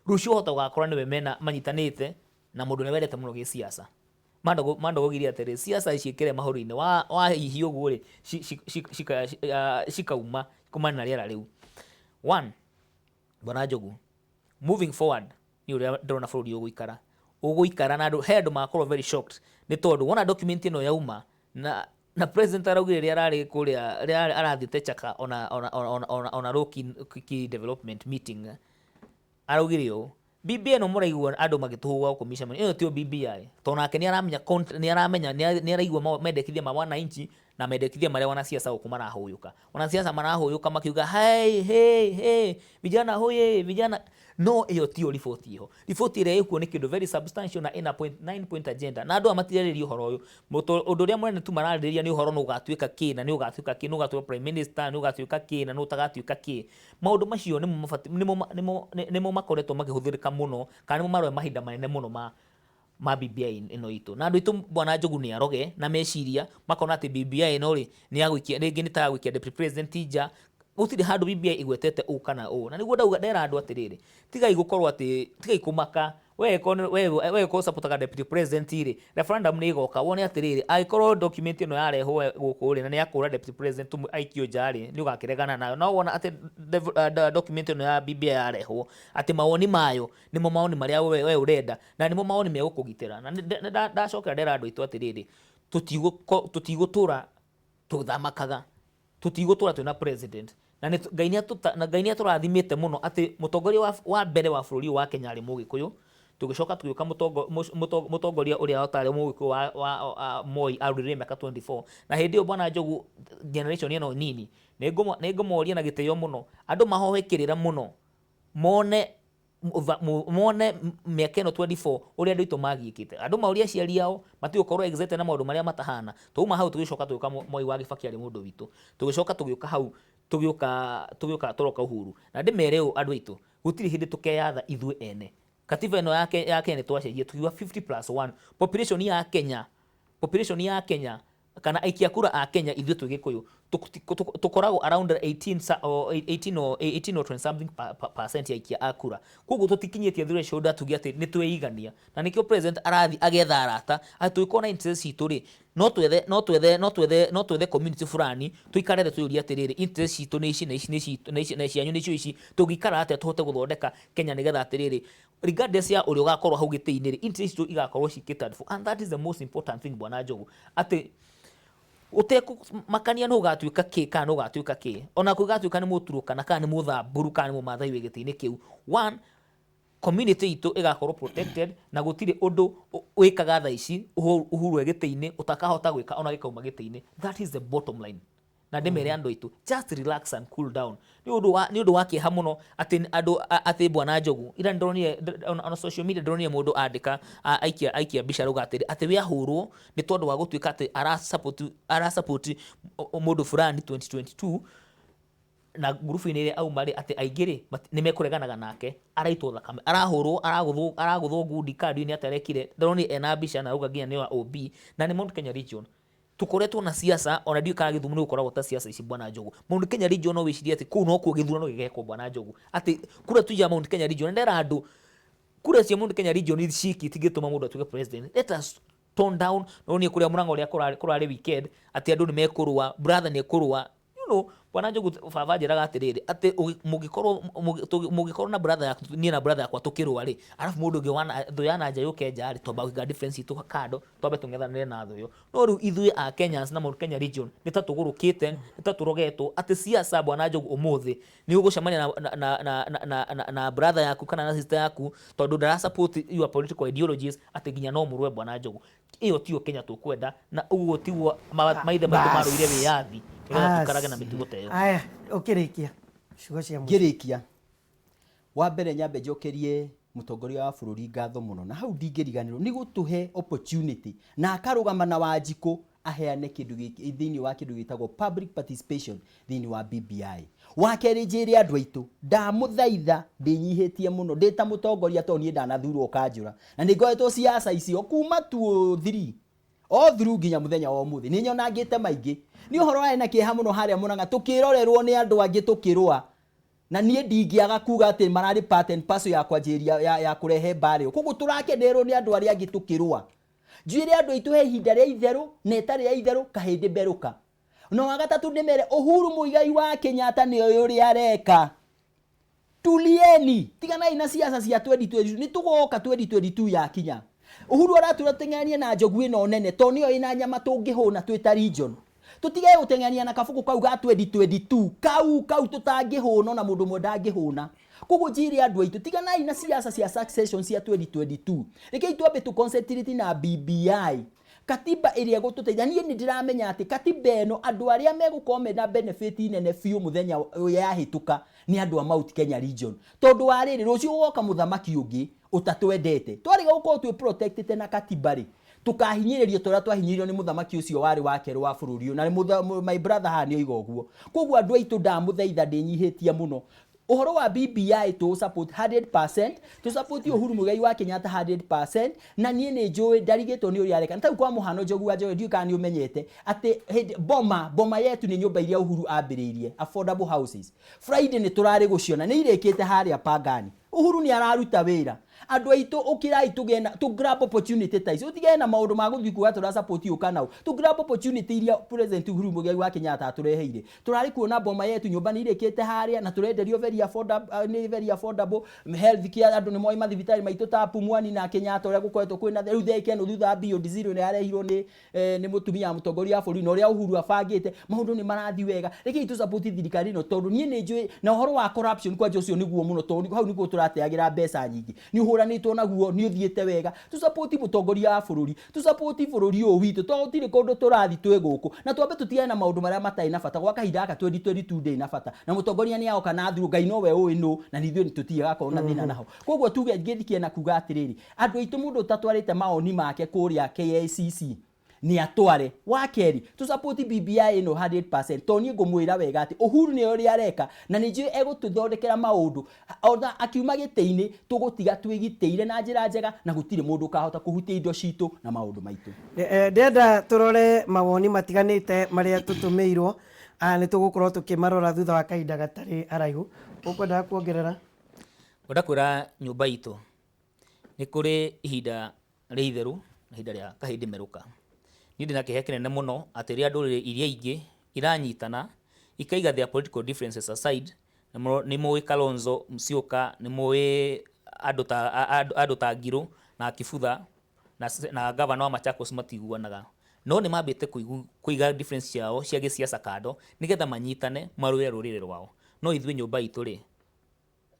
rũciũ ũhota gũgakora nĩwe mena manyitanĩte na mũndũ ũrĩa wendete mũno gĩsiasa. Mandogogire atĩrĩ, siasa ciĩkĩre mahũri-inĩ wahihia ũguo rĩ, cikauma kumana na rĩera rĩu. One, bwana Njogu, moving forward nĩ ũrĩa ndĩrona bũrũri ũgũikara ũgũikara na andũ, he andũ magakorwo very shocked, nĩ tondũ wona document ĩno yauma na president araugire rĩrĩa ararĩ kũrĩa, rĩrĩa arathiĩte Chaka ona low key development meeting, araugire ũũ, BBI ĩno mũraigua andũ magĩtũhũa gũkũ mĩcemanio ĩno tio BBI, tondũ nake nĩ aramenya nĩ araigua mendekithia ma wananchi. Na mendekithia marĩa wanasiasa gũkũ marahũyũka, wanasiasa marahũyũka makiuga, "Hey, hey, hey, vijana hoye, vijana." No ĩyo tiyo riboti ĩho. Riboti ĩrĩa ĩkuo nĩ kĩndũ very substantial na ĩna point, 9 point agenda, na andũ aya matirarĩrĩria ũhoro ũyũ. Ũndũ ũrĩa mũnene tu mararĩrĩria nĩ ũhoro nũ ũgatuĩka kĩ na nĩ ũgatuĩka kĩ, nũ ũgatuĩka prime minister, nũ ũgatuĩka kĩ na nũ ũtagatuĩka kĩ. Maũndũ macio nĩmo nĩmo nĩmo nĩmo makoretwo makĩhũthĩrĩka mũno, kana nĩmo maroya mahinda manene mũno ma BBI ĩno itũ. Na andũ aitũ, bwana Njogu nĩ aroge na meciria makona atĩ BBI ĩno rĩ, nĩ ya gũikia, rĩngĩ nĩ ta ya gũikia deputy president nja. Gũtirĩ handũ BBI ĩgwetete ũũ kana ũũ. Na nĩguo ndauga, ndera andũ atĩrĩrĩ, tigai gũkorwo atĩ, tigai kũmaka. We we we supportaga deputy president rĩ, referendum nĩ ĩgoka wone atĩrĩrĩ, angĩkorwo document ĩno yarehwo gũkũ rĩ, na nĩ yakũra deputy president aikio nja rĩ, nĩ ũgakĩregana nayo. No wona atĩ document ĩno ya BBI yarehwo, atĩ mawoni mayo nĩmo mawoni marĩa we ũrenda, na nĩmo mawoni megũkũgitĩra. Na ndacokera ndera andũ aitũ atĩrĩrĩ, tũtigũtũra tũthamakaga, tũtigũtũra twĩna president, na Ngai nĩ atũrathimĩte mũno atĩ mũtongoria wa mbere wa bũrũri wa Kenya arĩ Mũgĩkũyũ. Tũgĩcoka tũgĩũka mũtongoria ũrĩa ũtarĩ Mũgĩkũyũ wa Moi, arũrire mĩaka 24. Na hĩndĩ ĩyo, bwana Njogu, generation ĩno nini, nĩ ngũmoria na gĩtĩo mũno, andũ mahoe kĩrĩra mũno, mone mĩaka ĩno 24 ũrĩa andũ aitũ magiĩkĩte. Andũ maũrie aciari ao, matigũkorwo excited na maũndũ marĩa matahana. Twauma hau, tũgĩcoka tũgĩũka Moi wa Kibaki, arĩ mũndũ witũ. Tũgĩcoka tũgĩũka hau, tũgĩũka tũroka Uhuru. Na ndĩmere ũũ, andũ aitũ, gũtirĩ hĩndĩ tũkeyatha ithuĩ ene. Katiba ĩno ya Kenya nĩ twacenjia, tukiuga 50 plus 1. Population ya Kenya kana aikia kura a Kenya, ithuĩ twĩ Gĩkũyũ tũkoragwo around 18 or 18 or 18 or 20 something percent ya aikia a kura. Koguo tũtikinyĩtie threshold atuge atĩ nĩ twĩigania, na nĩkĩo president arathi agetha arata atĩ tũgĩkorwo na interest citũ rĩ, no twethe community fulani, tũikare thĩ twĩyũrie atĩrĩrĩ, interest citũ nĩ ici na ici, nĩ citũ na ici, na cianyu nĩcio ici, tũngĩikara atĩa tũhote gũthondeka Kenya, nĩgetha atĩrĩrĩ, regardless ya ũrĩa ũgakorwo hau gĩtĩ-inĩ rĩ, interest citũ igakorwo ci catered for. And that is the most important thing, bwana Njogu, atĩ ũtekũmakania nũ ũgatuĩka kĩ kana nũ ũgatuĩka kĩ, ona kũgatuĩka nĩ Mũturũkana kana nĩ Mũthamburu kana nĩ Mũmathai wĩ gĩtĩ-inĩ kĩu, one community itũ ĩgakorwo protected, na gũtirĩ ũndũ wĩkaga thaa ici Uhuru e gĩtĩ-inĩ ũtakahota gwĩka ona gĩkauma gĩtĩ-inĩ. That is the bottom line. Na ndĩmere andũ aitũ, just relax and cool down. Nĩ ũndũ wa kĩeha mũno atĩ andũ atĩ bwana Njogu, ira ndĩronire ona social media, ndĩronire mũndũ andĩka, aikia mbica, arauga atĩrĩ atĩ we ahũrwo nĩ tondũ wa gũtuĩka atĩ ara support mũndũ fulani 2022, na ngurubu-inĩ ĩrĩa auma rĩ, atĩ aingĩ rĩ nĩ mekũreganaga nake, araitwo thakame, arahũrwo, aragũthwo ngundi kandi-inĩ, atĩ arekire. Ndĩronire ena mbica na auga nginya nĩ wa OB na nĩ Mount Kenya region. Tukoretwo na siasa, ona ndiũĩ kana Gĩthumo nĩ gũkoragwo ta siasa ici, bwana Njogu. Mount Kenya region, no wĩcirie atĩ kũu nokuo gĩthurano gĩgekwo, bwana Njogu, atĩ kura tu ya Mount Kenya region. Ndera andũ, kura cia Mount Kenya region ciki itingĩtũma mũndũ atuĩke president. Let us tone down. No niĩ kũrĩa Mũrang'a ũrĩa kũrarĩ weekend, atĩ andũ nĩ mekũrũa, brother nĩ ekũrũa. Bwana Njogu, baba anjĩraga atĩrĩrĩ, atĩ mũngĩkorwo na brother yaku, niĩ na brother yakwa tũkĩrũa rĩ, arabu mũndũ ũngĩ thũ ya na nja yũke nja rĩ, twamba kũiga difference itũ kando, twambe tũng'ethanĩre na thũ ĩyo. No rĩu ithuĩ a Kenyans na Mount Kenya region nĩ ta tũgũrũkĩte, nĩ ta tũrogetwo, atĩ siasa, bwana Njogu, ũmũthĩ nĩ ũgũcemania na brother yaku kana na sister yaku, tondũ ndara support your political ideologies, atĩ nginya no mũrũe. Bwana Njogu, ĩyo tiyo Kenya tũkwenda, na ũguo tiguo maithe maitũ marũire wĩyathi, nĩgetha tũikarage na mĩtugo ta ĩyo. Aya, ũkĩrĩkia, ciugo cia mũico. Ngĩrĩkia, wa mbere nyambe njokerie mũtongoria wa bũrũri ngatho mũno, na hau ndingĩriganĩrwo nĩ gũtũhe opportunity na akarũgama na Wanjikũ aheane kĩndũ gĩkĩ thĩinĩ wa kĩndũ gĩtagwo public participation thĩinĩ wa BBI. Wa kerĩ, njĩre andũ aitũ, ndamũthaitha, ndĩnyihĩtie mũno ndĩ ta mũtongoria, tondũ niĩ ndanathurwo kanjũra na nĩ ngoretwo siasa icio kuma 2003 all through nginya mũthenya wa ũmũthĩ, nĩ nyonangĩte maingĩ. Nĩ ũhoro warĩ na kĩeha mũno harĩa Mũrang'a tũkĩrorerwo nĩ andũ angĩ tũkĩrũa, na niĩ ndingĩaga kuga atĩ mararĩ part and parcel ya kwanjĩrĩria ya kũrehe mbara ĩyo. Koguo tũrakenerwo nĩ andũ arĩa angĩ tũkĩrũa. Njuĩre andũ aitũ, he ihinda rĩa itherũ na ĩtarĩ ya itherũ, kahĩndĩ mberũka. Na wa gatatũ, ndĩmere Uhuru Muigai wa Kenyatta nĩ oĩ ũrĩa areka. Tulieni, tiganai na siasa cia 2022, nĩ tũgoka 2022 yakinya. Uhuru aratwĩra tũteng'eranie na njogu ĩno nene tondũ nĩyo ĩna nyama tũngĩhũna twĩ ta region. Tũtige gũteng'erania na kabuku kau ga 2022, kau tũtangĩhũna, ona mũndũ ũmwe ndangĩhũna. Koguo njĩre andũ aitũ, tiganai na siasa cia succession cia 2022. Rekei twambe tũ concentrate na BBI. Katiba ĩrĩa ĩgũtũteithia. Niĩ nĩ ndĩramenya atĩ katiba ĩno andũ arĩa megũkorwo mena benefit nene biũ mũthenya yahĩtũka nĩ andũ a Mount Kenya region. Tondũ wa rĩrĩ, rũciũ gũgoka mũthamaki ũngĩ ũtatwendete. Twarega gũkorwo twĩ protected na katiba rĩ, tũkahinyĩrĩrio ta ũrĩa twahinyĩrĩirio nĩ mũthamaki ũcio warĩ wa kerĩ wa bũrũri ũyũ. Na my brother haha nĩ oiga ũguo. Koguo andũ aitũ ndamũthaitha ndĩnyihĩtie mũno. Ũhoro wa BBI tũ support 100%, tũ support Uhuru Muigai wa Kenyatta 100%, na niĩ nĩ njũĩ ndarigĩtwo nĩ ũrĩa areka. Na tarĩu kwa mũhano Njogu wa Njoroge ndiũĩ kana nĩ ũmenyete atĩ hĩndĩ Boma, Boma yetu nĩ nyũmba iria Uhuru ambĩrĩirie, affordable houses. Friday nĩ tũrarĩ gũciona, nĩ irĩkĩte harĩa Pangani. Uhuru nĩ araruta wĩra. Andũ aitũ ũkĩrai tũgĩe na tũ grab opportunity ta ici. Ũtigane na maũndũ ma gũthiĩ kuga tũra support ũyũ kana ũyũ. Tũ grab opportunity iria President Uhuru Muigai wa Kenyatta atũreheire. Tũrarĩ kuona Boma yetu nyũmba nĩ irĩkĩte harĩa na tũrenderio very affordable, nĩ very affordable. Health care andũ nĩ moĩ mathibitarĩ maitũ ta Pumwani na Kenyatta ũrĩa gũkoretwo kwĩna rĩu theke ĩno thutha wa Beyond Zero ĩrĩa yarehirwo nĩ eh, nĩ mũtumia wa mũtongoria wa bũrũri na ũrĩa Uhuru abangĩte maũndũ nĩ marathiĩ wega. Rekei tũ support thirikari ĩno tondũ niĩ nĩ njũĩ na ũhoro wa corruption kwanja ũcio nĩguo mũno tondũ hau nĩguo tũrateagĩra mbeca nyingĩ. Nĩ ũhũranĩtwo naguo nĩ ũthiĩte wega. Tũ support mũtongoria wa bũrũri, tũ support bũrũri ũyũ witũ tondũ gũtirĩ kũndũ tũrathiĩ twĩ gũkũ. Na twambe tũtigane na maũndũ marĩa matarĩ na bata gwa kahinda gaka 2022 ndĩrĩ na bata. Na mũtongoria nĩ agoka na athurwo Ngai nowe ũĩ nũ na ithuĩ tũtirĩ agakorwo na thĩna naho. Koguo tuge ngĩthikie na kuga atĩrĩrĩ, andũ aitũ mũndũ ũtatwarĩte mawoni make kũrĩa KICC nĩ atware. Wa kerĩ, tũ support BBI ĩno 100% tondũ niĩ ngũmwĩra wega atĩ Uhuru nĩ ũrĩa areka na nĩ njũĩ egũtũthondekera maũndũ ona akiuma gĩtĩ-inĩ tũgũtiga twĩgitĩire na njĩra njega na gũtirĩ mũndũ ũkahota kũhutia indo citũ na maũndũ maitũ. Ndĩrenda tũrore mawoni matiganĩte marĩa tũtũmĩirwo, nĩ tũgũkorwo tũkĩmarora thutha wa kahinda gatarĩ haraihu. Ũkwendaga kuongerera? Ngwenda kwĩra nyũmba itũ nĩ kũrĩ ihinda rĩa itherũ na ihinda rĩa kahĩndĩ merũka. Niĩ ndĩna kĩeha kĩnene mũno atĩ rĩrĩa ndũrĩrĩ iria ingĩ iranyitana ikaiga their political differences aside, nĩ mũĩ Kalonzo Musyoka, nĩ mũĩ andũ ta andũ ta Ngirũ na Kibutha na gavana wa Machakos matiguanaga. No nĩ mambĩte kũiga difference ciao cia gĩsiasa kando nĩgetha manyitane marũĩre rũrĩrĩ rwao. No ithuĩ nyũmba itũ rĩ,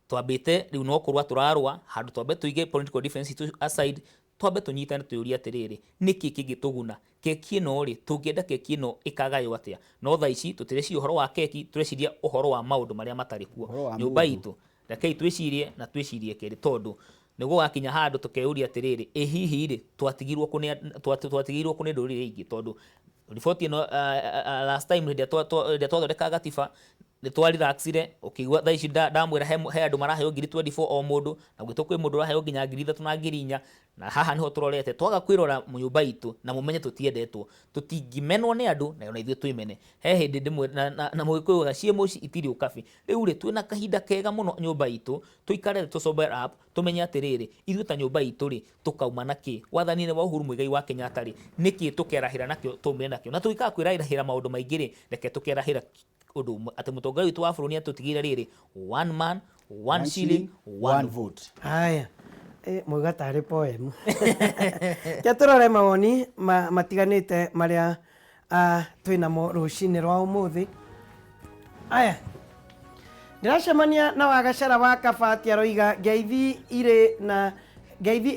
twambĩte rĩu no kũrũa tũrarũa handũ twambe tũige political difference citũ aside, twambe tũnyitane twĩyũrie atĩrĩrĩ, nĩkĩ kĩngĩtũguna? Keki ĩno rĩ, tũngĩenda keki ĩno ĩkagaywo atĩa? No thaa ici tũtireciria ũhoro wa keki, tũreciria ũhoro wa maũndũ marĩa matarĩ kuo. Ũhoro wa Nyũmba mũndũ. itũ, rekei twĩcirie na twĩcirie kerĩ tondũ nĩ gũgakinya handũ tũkeyũria atĩrĩrĩ, ĩ hihi rĩ, twatigirwo kũ nĩ twatigĩirwo kũ nĩ ndũrĩrĩ ingĩ? Tondũ riboti ĩno last time hĩndĩ ĩrĩa twathondekaga gatiba nĩ twa relaxire ũkĩigua thaa ici ndamwĩra he andũ maraheo ngiri 24 o mũndũ na gwitũ kwĩ mũndũ ũraheo nginya 3000 na 4000 na haha nĩho tũrorete twaga kwĩrora nyũmba itũ na mũmenye tũtiendetwo tũtingĩmenwo nĩ andũ na ona ithuĩ twĩmene. He hĩndĩ ndĩmwe na mũgĩkũyũ augaga ciĩ mũciĩ itirĩ ũkabi. Rĩu rĩ twĩna kahinda kega mũno nyũmba itũ tũikare thĩ tũ sober up tũmenye atĩrĩrĩ ithuĩ ta nyũmba itũ rĩ tũkauma na kĩ? Wathani-inĩ wa Uhuru Muigai wa Kenyatta rĩ nĩkĩ tũkerahĩra nakĩo twaumire nakĩo? Na tũngĩkaga kwĩrahĩra maũndũ maingĩ rĩ reke tũkerahĩra ũndũ ũmwe atĩ mũtongoria witũ wa bũrũri nĩ atũtigĩire rĩrĩ one man one shilling one vote. Haya, mwauga tarĩ poem. Reke tũrore mawoni matiganĩte marĩa twĩ namo rũcinĩ rwa ũmũthĩ. Aya, ndĩracemania na Wagacara wa Kabati aroiga ngeithi irĩ na ngeithi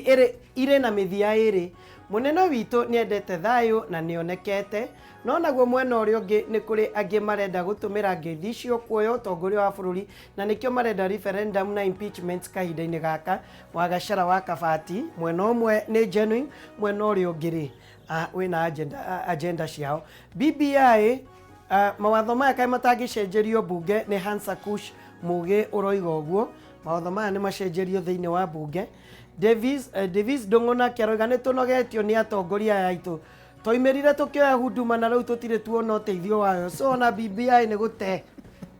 irĩ na mĩthia ĩrĩ. Mũnene witũ nĩendete thayũ na nĩonekete, no naguo mwena ũrĩa ũngĩ nĩ kũrĩ angĩ marenda gũtũmĩra ngeithi icio kuoya ũtongoria wa bũrũri na nĩkĩo marenda referendum na impeachment kahinda-inĩ gaka. Wagacara wa Kabati, mwena ũmwe nĩ genuine, mwena ũrĩa ũngĩ rĩ, wĩna agenda, agenda ciao. BBI, mawatho maya kaĩ matangĩcenjerio mbunge nĩ Hansa Kush Mũgĩ ũroiga ũguo. Mawatho maya nĩ macenjerio thĩinĩ wa mbunge. Davis Ndũng'ũ nake aroiga nĩ tũnogetio nĩ atongoria aya aitũ. Twaumĩrire tũkĩoya huduma na rĩu tũtirĩ tuona ũteithio wayo. So ona BBI nĩ gũte.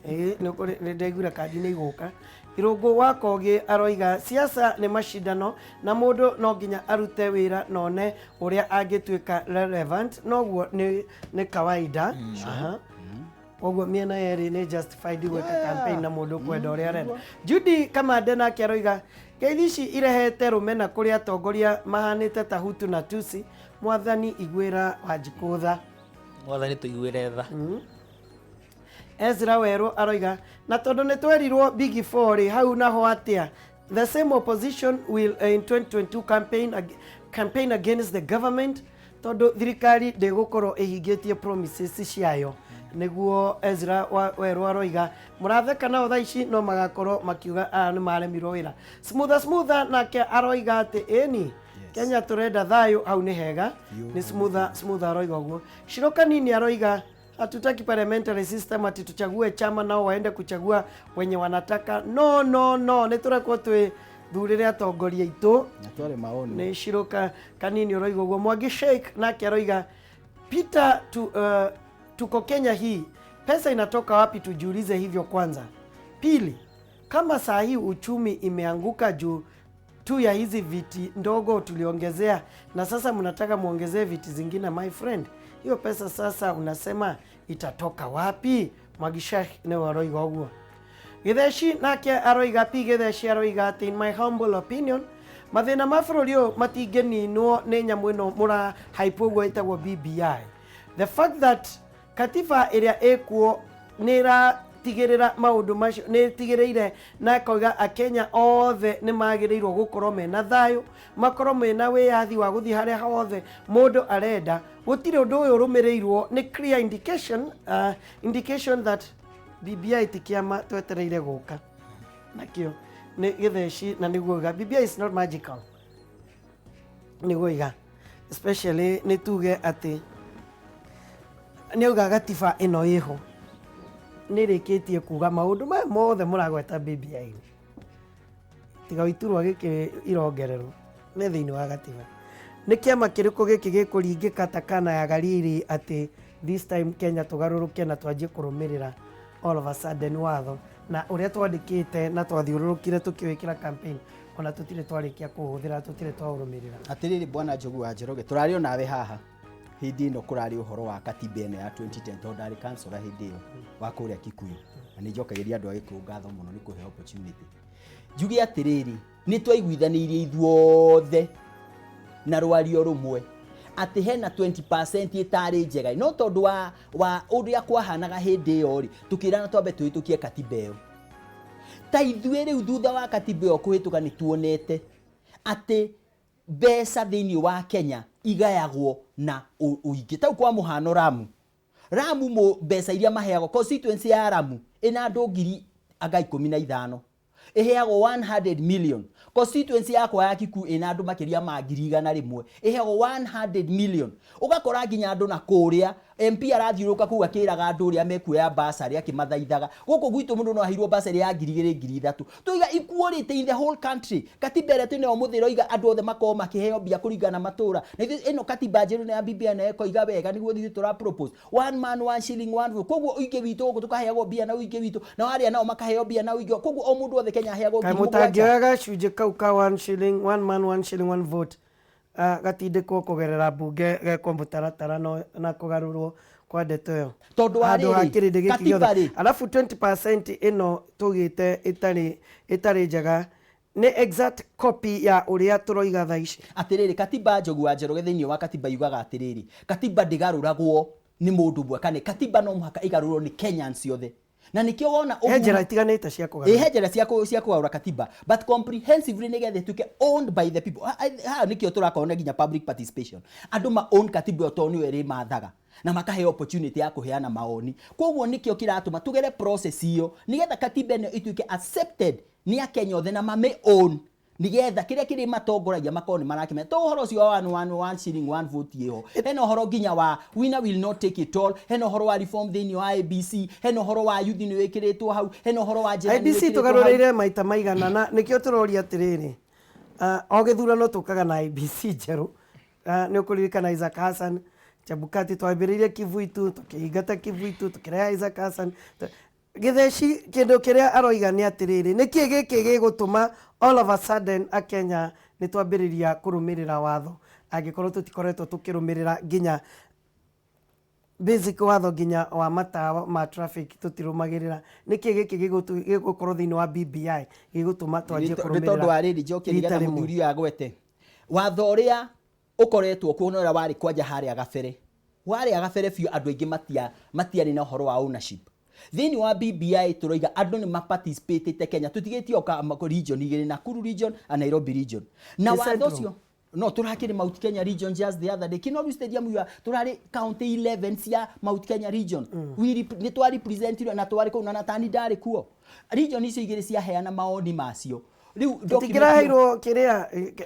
Nĩ ndaiguire kandi nĩ igũka. Irũngũ wa Kogĩ aroiga siasa nĩ macindano na mũndũ no nginya arute wĩra na one ũrĩa angĩtuĩka relevant, noguo nĩ kawaida. Aha. Koguo mĩena yerĩ nĩ justified gwĩka campaign na mũndũ kwenda ũrĩa arenda. Judy Kamande nake aroiga ngeithi ici irehete rũmena kũrĩ atongoria mahanĩte ta Hutu na Tutsi. Mwathani iguĩra Wanjikũ tha. Mwathani tũiguĩre tha. Ezra Werũ aroiga na tondũ nĩ twerirwo Big Four rĩ, hau naho atĩa? The same opposition will in 2022 campaign against the government. Tondũ thirikari ndĩgũkorwo ĩhingĩtie promises ciayo. Nĩguo Ezra Werũ aroiga. Mũratheka nao thaa ici no magakorwo makiuga aya nĩ maremirwo wĩra. Smoother Smoother nake aroiga atĩ ĩni Kenya tũrenda thayũ, hau nĩ hega. Nĩ Smoother Smoother aroiga ũguo. Shiro Kanini aroiga hatutaki parliamentary system ati tuchague chama nao waende kuchagua wenye wanataka. No no no, nĩ tũrekwo twĩ thurĩre atongoria aitũ. Na tware maoni. Nĩ Shiro Kanini ũroiga ũguo. Mwangi Sheikh nake aroiga Peter tuko Kenya hii, pesa inatoka wapi? Tujiulize hivyo kwanza. Pili, kama saa hii uchumi imeanguka juu tu ya hizi viti ndogo tuliongezea, na sasa mnataka muongezee viti zingine, my friend, hiyo pesa sasa unasema itatoka wapi? Mwangi Sheikh nĩwe aroiga ũguo. Gĩtheci nake aroiga, P Gĩtheci aroiga atĩ in my humble opinion, mathĩna ma bũrũri ũyũ matingĩninwo nĩ nyamũ ĩno mũra hype ũguo ĩtagwo BBI. The fact that katiba ĩrĩa ĩkuo nĩ ĩratigĩrĩra maũndũ macio, nĩ ĩtigĩrĩire na ĩkoiga akenya othe nĩ magĩrĩirwo gũkorwo mena thayũ, makorwo mena wĩyathi wa gũthiĩ harĩa hothe mũndũ arenda, gũtirĩ ũndũ ũyũ ũrũmĩrĩirwo nĩ clear indication that BBI ti kĩama twetereire gũka nakĩo. Nĩ Gĩtheci na nĩguo iga BBI is not magical, nĩguo iga especially nĩ tuge atĩ nĩ auga gatiba ĩno ĩho nĩ ĩrĩkĩtie kuga maũndũ maya mothe mũragweta BBI tiga iturwa gĩkĩ irongererwo nĩ thĩinĩ wa gatiba. Nĩ kĩama kĩrĩkũ gĩkĩ gĩkũringĩka ta kana ya Galili atĩ this time Kenya tũgarũrũke na twanjie kũrũmĩrĩra all of a sudden watho na ũrĩa twandĩkĩte na twathiũrũrũkire tũkĩwĩkĩra campaign, ona tũtirĩ twarĩkia kũũhũthĩra, tũtirĩ twaũrũmĩrĩra? Atĩrĩrĩ, bwana Njogu wa Njoroge, tũrarĩ onawe haha hĩndĩ ĩno kũrarĩ ũhoro wa katiba ĩno ya 2010, tondũ ndarĩ kansora hĩndĩ ĩyo wa kũrĩa Kikuyu, na nĩ njokagĩria andũ a Gĩkũyũ ngatho mũno nĩ kũhe opportunity. Njuge atĩrĩrĩ, nĩ twaiguithanĩirie ithuothe na rwario rũmwe atĩ hena 20% ĩtarĩ njega, no tondũ wa ũrĩa kwahanaga hĩndĩ ĩyo rĩ, tũkĩrana twambe tũhĩtũkie katiba ĩyo. Ta ithuĩ rĩu thutha wa katiba ĩyo kũhĩtũka, nĩ tuonete atĩ mbeca thĩinĩ wa Kenya igayagwo na ũingĩ. Tau kwa mũhano Ramu mbeca iria maheagwo, constituency ya Ramu ĩna andũ ngiri anga 15, ĩheagwo 100 million. Constituency yakwa ya Kikuyu ĩna andũ makĩria ma 100,000, ĩheagwo 100 million. Ũgakora nginya andũ na kũrĩa MP arathiũrũrũka kũu akĩraga andũ ũrĩa mekuoya basarĩ, akĩmathaithaga. Gũkũ gwitũ mũndũ no aheirwo basarĩ ya 2000, 3000. Tuiga equality in the whole country. Katiba ĩrĩa twĩnayo mũthĩ ĩroiga andũ othe makorwo makĩheo mbia kũringana na matũra, na ithuĩ ĩno katiba njerũ na ya BBI nayo ĩkoiga wega nĩguo ithuĩ tũra propose one man one shilling one vote. Koguo ũingĩ witũ gũkũ tũkaheagwo mbia na ũingĩ witũ, na arĩa nao makaheo mbia na ũingĩ, koguo o mũndũ wothe Kenya aheagwo kaĩ 7,000. Mũtangĩoya gacunjĩ kau ka one shilling, one man one shilling one vote, gatindĩkwo kũgerera mbunge, gekwo mũtaratara na kũgarũrwo kwa ndeto ĩyo Tondũ wa handũ ha rĩrĩ, kĩrĩndĩ gĩkĩ katiba gĩothe. Rĩ. Alafu 20% ĩno tũgĩte ĩtarĩ njega nĩ exact copy ya ũrĩa tũroiga thaa ici. Atĩrĩrĩ, katiba, Njogu wa Njoroge, thĩinĩ wa katiba yugaga atĩrĩrĩ, katiba ndĩgarũragwo nĩ mũndũ ũmwe, kana katiba no mũhaka ĩgarũrwo nĩ Kenyans othe, na nĩkĩo wona he njĩra itiganĩte cia ĩ kũgarũra. He njĩra cia kũgarũra katiba, but comprehensively nĩgetha ĩtuĩke owned by the people. Haha nĩkĩo tũrakorwo na nginya public participation, andũ ma own katiba ĩyo tondũ nĩyo ĩrĩmathaga na makaheo opportunity ya kũheana maoni. Koguo nĩkĩo kĩratũma tũgere process ĩyo nĩgetha katiba ĩno ĩtuĩke accepted nĩ akenya othe na mame own, nigetha kĩrĩa kĩrĩ matongoragia makorwo nĩ marakĩmenya. To ũhoro ũcio wa one one one shilling one vote ĩho, hena ũhoro nginya wa winner will not take it all, hena ũhoro wa reform thĩinĩ wa IEBC, hena ũhoro wa youth nĩ wĩkĩrĩtwo hau, hena ũhoro wa njĩra nĩ IEBC wĩkĩrĩtwo hau. Tũgarũrĩire maita maigana, na nĩkĩo tũroria atĩrĩrĩ, o gĩthurano tũkaga na IEBC njerũ. Nĩ ũkũririkana Isaac Hassan Chebukati, twambĩrĩirie Kivuitu, tũkĩingata Kivuitu, tũkĩrehe Isaac Hassan. Gĩtheci kĩndũ kĩrĩa aroiga nĩ atĩrĩrĩ, nĩkĩ gĩkĩ gĩgũtũma all of a sudden akenya nĩ twambĩrĩria kũrũmĩrĩra watho, angĩkorwo tũtikoretwo tũkĩrũmĩrĩra nginya basic watho, nginya wa matawa ma traffic tũtirũmagĩrĩra? Nĩkĩ gĩkĩ gĩgũkorwo thĩinĩ wa BBI gĩgũtũma twanjie Nĩ tondũ wa kũrũmĩrĩra rĩrĩ, njokie rita nĩgetha rĩmwe? Mũthuri ũyũ agwete watho ũrĩa ũkoretwo kuo na ũrĩa warĩ kwanja harĩa gabere, warĩa gabere biũ, andũ aingĩ matiarĩ na ũhoro wa ownership. Thĩinĩ wa BBI tũroiga andũ nĩ maparticipatĩte Kenya, tũtigĩtie o region igĩrĩ, Nakuru region na Nairobi region, na Nĩ watho Central. ũcio. No tũrakĩrĩ Mount Kenya region just the other day, Kinoru Stadium you are, tũrarĩ county 11 cia Mount Kenya region. We nĩ twa representirwo na twarĩ kũu na Natani ndarĩ kuo. Region icio igĩrĩ ciaheana maoni macio rĩu document ĩyo- Tũtikĩraheirwo kĩrĩa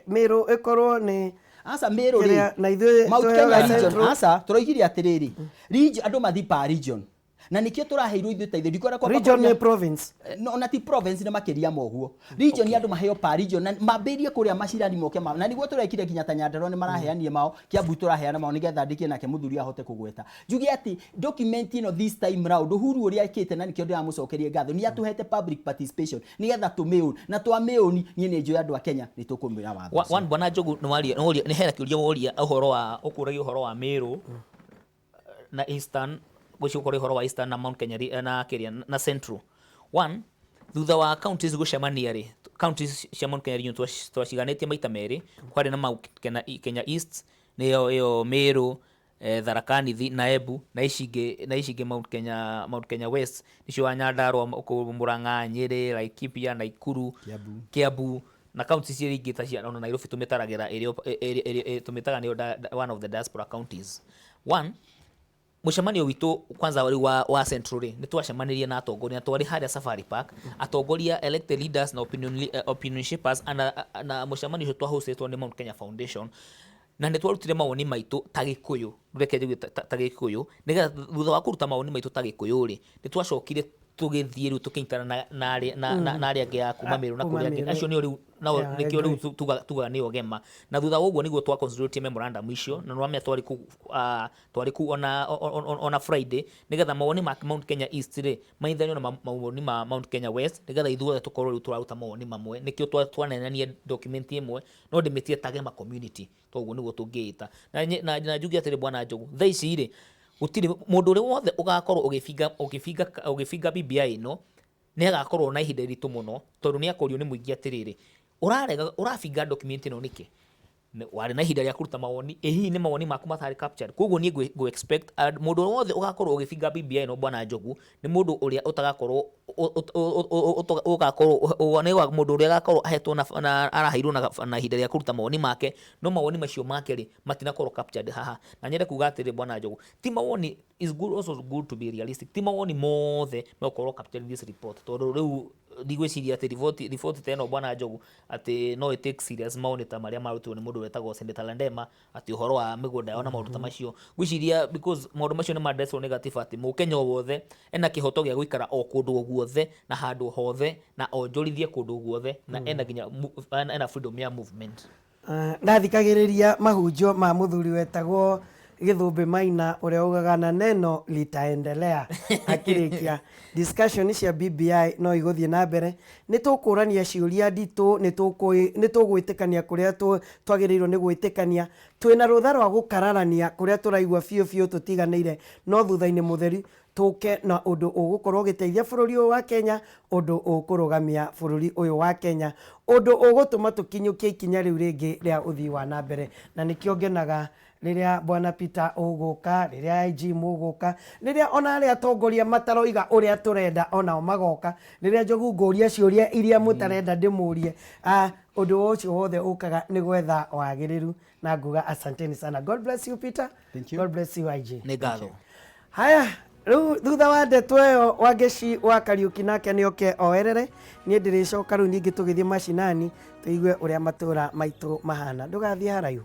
Mĩrũ ĩkorwo nĩ Aca Meru rĩ Kĩrĩa, na ithuĩ Mount tũheaga Kenya region. Central. Aca tũroigire atĩrĩrĩ, region andũ mathi pa region na nĩkĩo tũraheirwo ithuĩ ta ithuĩ ndikwenda kwamba region kũria- nĩ province. No, na ti province nĩ makĩria ma ũguo, region okay. Andũ maheo pa region na mambĩrĩrie kũrĩa macirani moke ma, na nĩguo tũrekire nginya ta Nyandarua nĩ maraheanire mao, Kiambu tũraheana mao nĩgetha ndĩkie nake mũthuri ahote kũgweta njuge atĩ document ĩno this time round Uhuru ũrĩa ekĩte na nĩkĩo ndĩramũcokeria ngatho nĩ atũhete public participation nĩgetha tũmĩũni na twamĩũni niĩ nĩ njũĩ andũ a Kenya nĩ tũkũmwĩra watho ũcio. One, bwana Njogu, nĩ waria nĩ woria nĩ hena kĩũria woria ũhoro wa ũkũragia ũhoro wa Meru na Eastern, gũcio ũkorwo ũhoro wa Eastern na Mount Kenya na kĩrĩa na Central. One, thutha wa counties gũcemania rĩ, counties cia Mount Kenya region twaciganĩtie maita merĩ. Kwarĩ na Mount Kenya East, nĩyo ĩyo Meru, Tharaka Nithi na Embu, na ici ingĩ Mount Kenya West, nĩcio wa Nyandarua, kũu Murang'a, Nyĩrĩ, Laikipia, Nakuru, Kiambu. Kiambu na counties ici ingĩ ta cia ona Nairobi tũmĩtaragĩra ĩrĩ tũmĩtaga nĩyo one of the diaspora counties. One, mũcemanio witũ kwanza rĩu wa Central rĩ, nĩ twacemanirie na atongoria na twarĩ harĩa Safari Park, atongoria, elected leaders na opinion shapers, na mũcemanio ũcio twahostĩtwo nĩ Mount Kenya Foundation na nĩ twarutire mawoni maitũ ta Gĩkũyũ, reke njuge ta Gĩkũyũ, nĩgetha thutha wa kũruta mawoni maitũ ta Gĩkũyũ rĩ, nĩ twacokire tũgĩthiĩ rĩu tũkĩnyitana na arĩa angĩ a kuma Meru na kuma kũrĩa angĩ Meru. Acio nĩo rĩu nao Yeah, I nĩkĩo rĩu agree. tugaga nĩo gema, na thutha wa ũguo nĩguo twa consolidate memorandum icio na nĩwamenya twarĩ kũu ona Friday nĩgetha mawoni ma Mount Kenya East rĩ maithanio na mawoni ma Mount Kenya West, nĩgetha ithuothe tũkorwo rĩu tũraruta mawoni mamwe. Nĩkĩo twanenania document ĩmwe no ndĩmĩtie ta Gema community, toguo nĩguo tũngĩĩta. Na njuge atĩrĩ, bwana Njogu, thaa ici rĩ gũtirĩ mũndũ ũrĩa wothe ũgakorwo ũgĩbinga BBI ĩno nĩ agakorwo na ihinda iritũ mũno, tondũ nĩ akũrio nĩ mũingĩ atĩrĩrĩ, ũrarega ũrabinga document ĩno nĩkĩ? Warĩ na ihinda rĩa kũruta mawoni, ĩ hihi nĩ mawoni maku matarĩ captured? Koguo niĩ ngũ expect mũndũ wothe ũgakorwo ũgĩbinga BBI ĩno, bwana Njogu, nĩ mũndũ ũrĩa ũtagakorwo ũgakorwo nĩ mũndũ ũrĩa agakorwo ahetwo na araheirwo na ihinda rĩa kũruta mawoni make, no mawoni macio make rĩ matinakorwo captured haha. Na nyende kuga atĩrĩ, bwana Njogu, ti mawoni is good, also good to be realistic, ti mawoni mothe megũkorwo captured in this report, tondũ rĩu ndigwĩciria atĩ riboti ta ĩno, bwana Njogu, atĩ no ĩ take serious mawoni ta marĩa marutirwo nĩ mũndũ wetagwo Senator Landema atĩ ũhoro wa mĩgũnda yao na maũndũ ta macio. Ngwĩciria because maũndũ macio nĩ mandecwo nĩ gatiba atĩ mũkenya o wothe ena kĩhoto gĩa gũikara o kũndũ o guothe na handũ hothe na onjorithie kũndũ guothe na ena nginya ena freedom ya movement. Ndathikagĩrĩria mahunjio ma mũthuri wetagwo Gĩthũmbĩ Maina ũrĩa ugaga na neno litaendelea, akĩrĩkia discussion cia BBI no igũthiĩ na mbere. Nĩ tũkũrania ciũria nditũ, nĩ tũgwĩtĩkania kũrĩa twagĩrĩirwo nĩ gwĩtĩkania, twĩna rũtha rwa gũkararania kũrĩa tũraigua biũ biũ tũtiganĩire, no thutha-inĩ mũtheri tũke na ũndũ ũgũkorwo ũgĩteithia bũrũri ũyũ wa Kenya, ũndũ ũkũrũgamia bũrũri ũyũ wa Kenya, ũndũ ũgũtũma tũkinyũkie ikinya rĩu rĩngĩ rĩa ũthii wa na mbere. Na nĩkĩo ngenaga rĩrĩa bwana Peter ũgũka, rĩrĩa IG mũgũka, rĩrĩa ona arĩa atongoria mataroiga ũrĩa tũrenda onao magoka, rĩrĩa Njogu ngũria ciũria iria mũtarenda ndĩmũrie. Ũndũ ũcio wothe ũkaga nĩ gwetha wagĩrĩru na nguga asanteni sana. God bless you, Peter. Thank you. God bless you, IG. Nĩ ngatho. Haya, rĩu thutha wa ndeto ĩyo, Wangeci wa Kariũki nake nĩoke oerere. Niĩ ndĩrĩcoka rĩu ningĩ tũgĩthiĩ macinani tũigue ũrĩa matũra maitũ mahana. Ndũgathiĩ haraihu.